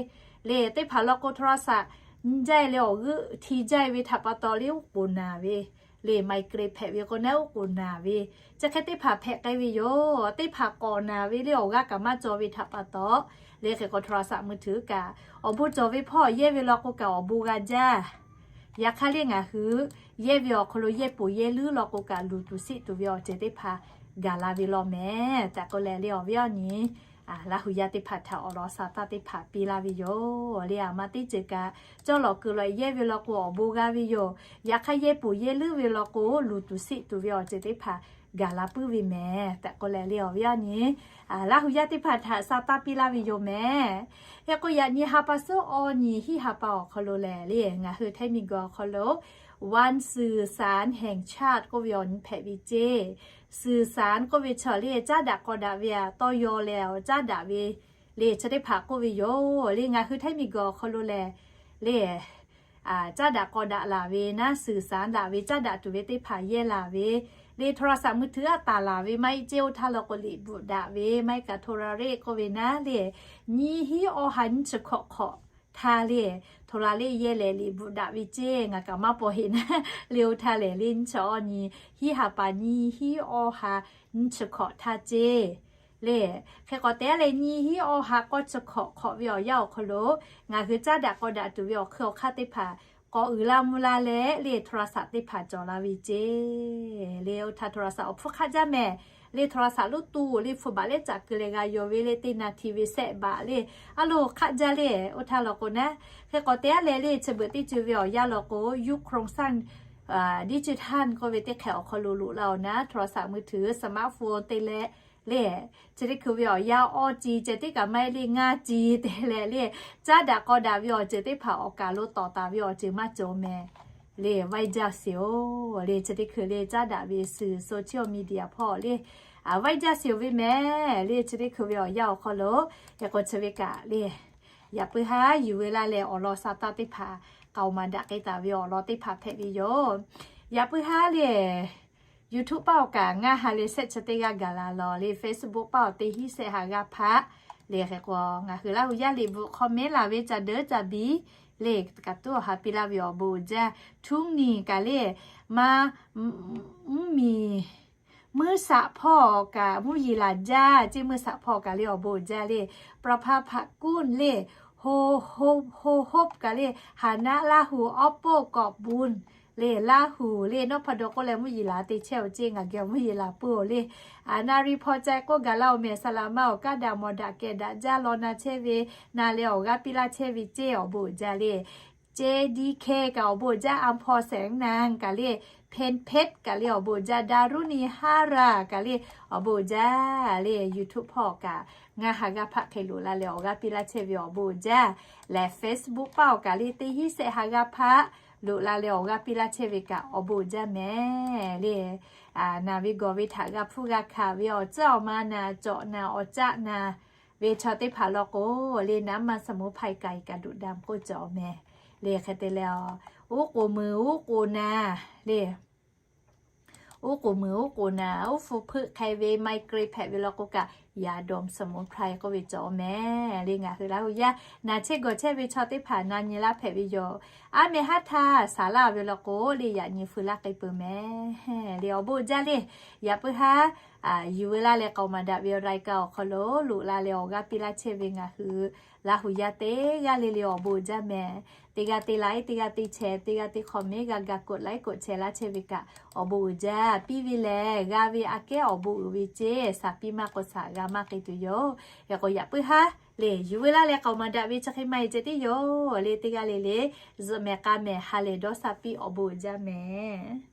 le. Teˇ hpaˍ law k'o โทรศัพท์ nyi jaˇ le awˬ g'euˆ hti jaˇ ve htaꞈ pa taw le uˉ k'oˍ naˍ ve le, migraine hpehꞈ ve k'o naˉ uˉ k'oˍ naˍ ve, chi hk'e teˇ hpaˍ hpehꞈ k'ai ve yoˬ. Teˇ hpaˍ k'awꞈ naˍ ve le awˬ g'aˇ kaꞈ maˇ cawˬ ve htaꞈ pa taw le. Hk'e k'o โทรศัพท์ มือถือ kaꞈ awˬ bon cawˬ ve hpawˇ yehˇ ve law k'o kaꞈ awˬ bon g'a jaˇ. Yaꞈ hk'aˇ le ngaˬ hui yehˇ ve awˬ hk'aw lo yehˇ ponˬ yehˇ leuˉ law k'o kaꞈ luˬ tuˬ siˆ tuˬ ve awˬ ceuˬ teˇ hpaˍ gaˬ la ve law mehˍ tehꞈ k'oˆ leh le, awˬ viˉ awˬ nyi laˇ hui yaˇ teˇ hpaˍ htaꞈ awˬ lawn sa taˇ teˇ hpaˍ piˇ laˇ ve yoˬ le. A ma teˇ ceuˬ kaꞈ cawˇ lawˬ keu lawˬ yehˇ ve law k'o awˬ bon g'a ve yoˬ. Yaꞈ hk'aˇ yehˇ ponˬ yehˇ leuˉ ve law k'o luˬ tuˬ siˆ tuˬ ve awˬ ceuˬ teˇ hpaˍ gaˬ la puiˉ ve mehˍ tehꞈ k'oˆ leh le, awˬ viˉ awˬ nyi laˇ hui yaˇ teˇ hpaˍ htaꞈ sa taˇ piˇ laˇ ve yoˬ mehˍ. Hk'e k'o, yaꞈ nyi ha pa suhˉ awˬ nyi hiˉ ha pa awˬ hk'aw lo lehˬ le, ngaˬ hui htaiˇ miˬguiˬ awˬ hk'aw lo วันสื่อสารแห่งชาติ k'oˆ ve awˬ nyi hpehꞈ ve ceˇ. สื่อสาร k'oˆ ve chaw le caˉ daꞈ k'aw daꞈ ve aꞈ tawˇ yaw leh awˬ caˉ daꞈ ve le, chi teˇ hpaˍ k'oˆ ve yoˬ le. Ngaˬ hui htaiˇ miˬguiˬ awˬ hk'aw lo lehˬ le, caˉ daꞈ k'aw daꞈ laˬ ve naˉ, สื่อสาร laˬ ve caˉ daꞈ tuˬ ve teˇ hpaˍ yehˇ laˬ ve le, โทรศัพท์มือถือ aˉ taˍ laˬ ve maˇ heˆ ceˇ, oˇ htaˇ law k'o liꞈ bvuhꞈ daꞈ ve maˇ heˆ kaꞈ โทรเลข k'oˆ ve naˉ le, nyiˇ hinˉ awˬ ha nyiˇ chi hkawꞈ hk'awꞈ htaˇ le, htoꞈ la le yehˇ lehˍ liꞈ bvuhꞈ daꞈ ve ceˇ, ngaˬ kaꞈ maˇ paw heˆ naˉ le. Oˇ htaˇ lehˬ le nyiˇ chi awˇ nyi hiˉ ha pa nyiˇ hiˉ awˇ ha nyiˇ chi hkawꞈ htaˇ ceˇ le. Hk'e k'awꞈ te leh nyiˇ hiˉ awˇ ha k'awˇ chi hkawꞈ hk'awꞈ ve awˬ yanˇ awˬ hk'aw lo ngaˬ hui caˉ daꞈ k'aw daꞈ tuˬ ve awˬ hk'ui awˬ hk'aˇ teˇ hpaˍ k'awꞈ uiˍ laˇ mvuh laˇ leh le โทรศัพท์ teˇ hpaˍ cawˬ la ve ceˇ le. Oˇ htaˇ โทรศัพท์ awˬ hpfuhˇ hk'aˆ jaˇ mehˍ le. โทรศัพท์ lo tuˬ le hpu baꞈ lehˉ caꞈ keu leh g'a yaw ve le teˇ naˍ htiˍ ve sehˆ baꞈ le a loˍ hk'aˆ jaˇ le. Oˇ htaˇ law k'o naˉ, hk'e k'awꞈ te leh le chi beuꞈ teˇ ceuˬ ve awˬ yanˇ law k'o ยุคโครงสร้าง ดิจิทัล k'oˆ ve teˇ hk'ehꞈ awˬ hk'aw lo loꞈ la awˬ naˉ โทรศัพท์ มือถือ สมาร์ทโฟน te leh le, chi teˇ hkui ve awˬ yanˇ awˇ ci ceh tiˉ kaꞈ maˇ heˆ le ngaˇ ci te leh le, caˉ daꞈ k'aw daꞈ ve awˬ ceuˬ teˇ hpaˍ awˬ kaˍ lo tawˍ taˍ ve awˬ ceuˬ maˇ cawˬ mehˍ le. ไวรัส yoˬ le. Chi teˇ hkui le caˉ daꞈ ve สื่อ social media hpawˇ le ไวรัส yoˬ ve mehˍ le. Chi teˇ hkui ve awˬ yanˇ awˬ hk'aw lo hk'e k'o chi ve kaꞈ le, yaꞈ puiˉ haˉ yuˬ ve laˇ leh awˬ lawn sa taˇ teˇ hpaˍ k'aoˍ maˍ daꞈ k'ai taˍ ve awˬ lawn teˇ hpaˍ hpehꞈ ve yoˬ. Yaꞈ puiˉ haˉ le YouTube paˆ awˬ kaꞈ ngaˇ ha leh sehˆ chi teˇ g'aˇ gaˬ la law le, Facebook paˆ awˬ teˇ hinˉ sehˆ ha g'aˇ hpaˆ le. Hk'e k'o ngaˬ hui Laˇ hu yaˇ liꞈ bvuhꞈ คอมเมนต์ laˬ ve ca deuˉ ca biˇ le, kaꞈ tuˉ awˬ ha piˇ laˇ ve awˬ bon uiˍ jaˇ. Htuˉ niˬ kaꞈ le, maˇ mvuhˇ miˬ mvuhˇ shaꞈ hpawˇ kaꞈ mvuhˇ yeˬ laˬ jaˇ ceˇ, mvuhˇ shaꞈ hpawˇ kaꞈ le awˬ bon uiˍ jaˇ le. ประภา Hpaꞈ Kunˉ le, Ho Hope kaꞈ le, Haˍnaˆ Laˇ hu awˉ poˆ k'awꞈ bon le, Laˇ hu le nawˉ hpa daw k'oˆ leh mvuhˇ yeˬ laˬ te chehˇ oˬ ceˇ, ngaˬ geh mvuhˇ yeˬ laˬ peuˬ oˬ le. Aˬ na ri hpaw cai k'oˆ gaˬ laˇ oˬ mehˍ, saˍ laꞈ ma awˬ kaˉ daꞈ mawˬ daꞈ kehˬ daꞈ jaˇ law na chehˇ ve na leh awˬ g'aˇ piˇ laˇ chehˇ ve ceˇ awˬ bon uiˍ jaˇ le. Ceˇ diˇ hkehˇ kaꞈ awˬ bon uiˍ jaˇ, Aˍ hpaw Sehˍ naˍ kaꞈ le, Hpen Hpeˆ kaꞈ le awˬ bon uiˍ jaˇ, Daˍruˇ niˬ haˉ raˬ kaꞈ le awˬ bon uiˍ jaˇ le. YouTube hpawˇ kaꞈ ngaˇ ha g'aˇ hpaˆ hk'e loꞈ la leh awˬ g'aˇ piˇ laˇ chehˇ ve awˬ bon uiˍ jaˇ lehˬ, Facebook paˆ awˬ kaꞈ le teˇ hinˉ sehˆ ha g'aˇ hpaˆ loꞈ la leh awˬ g'aˇ piˇ laˇ chehˇ ve kaꞈ awˬ bon uiˍ jaˇ mehˍ le. Naˬ ve gawˬ ve htaꞈ g'a hpfuhˇ g'a hkanˍ ve awˬ tcuhˉ awˬ ma naˍ cawꞈ naˍ awˬ caˆ naˍ ve chaw teˇ hpaˍ law k'o le, naˉ ma สมุนไพร ไก่ กระดูกดำ k'oˆ cawˬ mehˍ le. Hk'e te leh, uˉ k'oˍ muiˬ uˉ k'oˍ naˍ le, uˉ k'oˍ muiˬ uˉ k'oˍ naˍ, uˉ hpu hpeuˆ hk'e ve ไมเกรน hpehꞈ ve law k'o kaꞈ ยาดมสมุนไพร k'oˆ ve cawˬ mehˍ le. Ngaˬ hui Laˇ hu yaˇ naˬ chehˇ gawˬ chehˇ ve chaw teˇ hpaˍ na nyi laˇ hpehꞈ ve yoˬ. Aˉ meh haˉ htaˇ saˍ laˇ ve law k'o le yaꞈ nyi feu laˇ k'ai peuˬ mehˍ le. Awˬ bon uiˍ jaˇ le. Yaꞈ puiˉ haˉ yuˬ ve laˇ leh k'aoˍ maˍ daꞈ ve รายการ awˬ hk'aw lo loꞈ la leh awˬ g'aˇ piˇ laˇ chehˇ ve ngaˬ hui Laˇ hu yaˇ teˇ g'aˇ le le awˬ bon uiˍ jaˇ mehˍ. Teˇ g'aˇ te like, teˇ g'aˇ te share, teˇ g'aˇ te comment, g'a ga กดไลค์ กดแชร์ laˇ chehˇ ve kaꞈ awˬ bon uiˍ jaˇ. Piˇ ve lehˬ g'a ve aꞈ kehˉ awˬ bon uiˍ ve ceˇ, shaˍ piˇ maˇ k'o shaˍ g'a maˇ k'ai tuˬ yoˬ. Yaꞈ k'o yaꞈ puiˉ haˉ le yuˬ ve laˇ leh k'aoˍ maˍ daꞈ ve chi hk'e maˇ heˆ ceh tiˉ yoˬ le. Teˇ g'aˇ le le zuhꞈ mehˍ k'a mehˍ ha lehˬ dawˇ sha piˇ, awˬ bon uiˍ jaˇ mehˍ.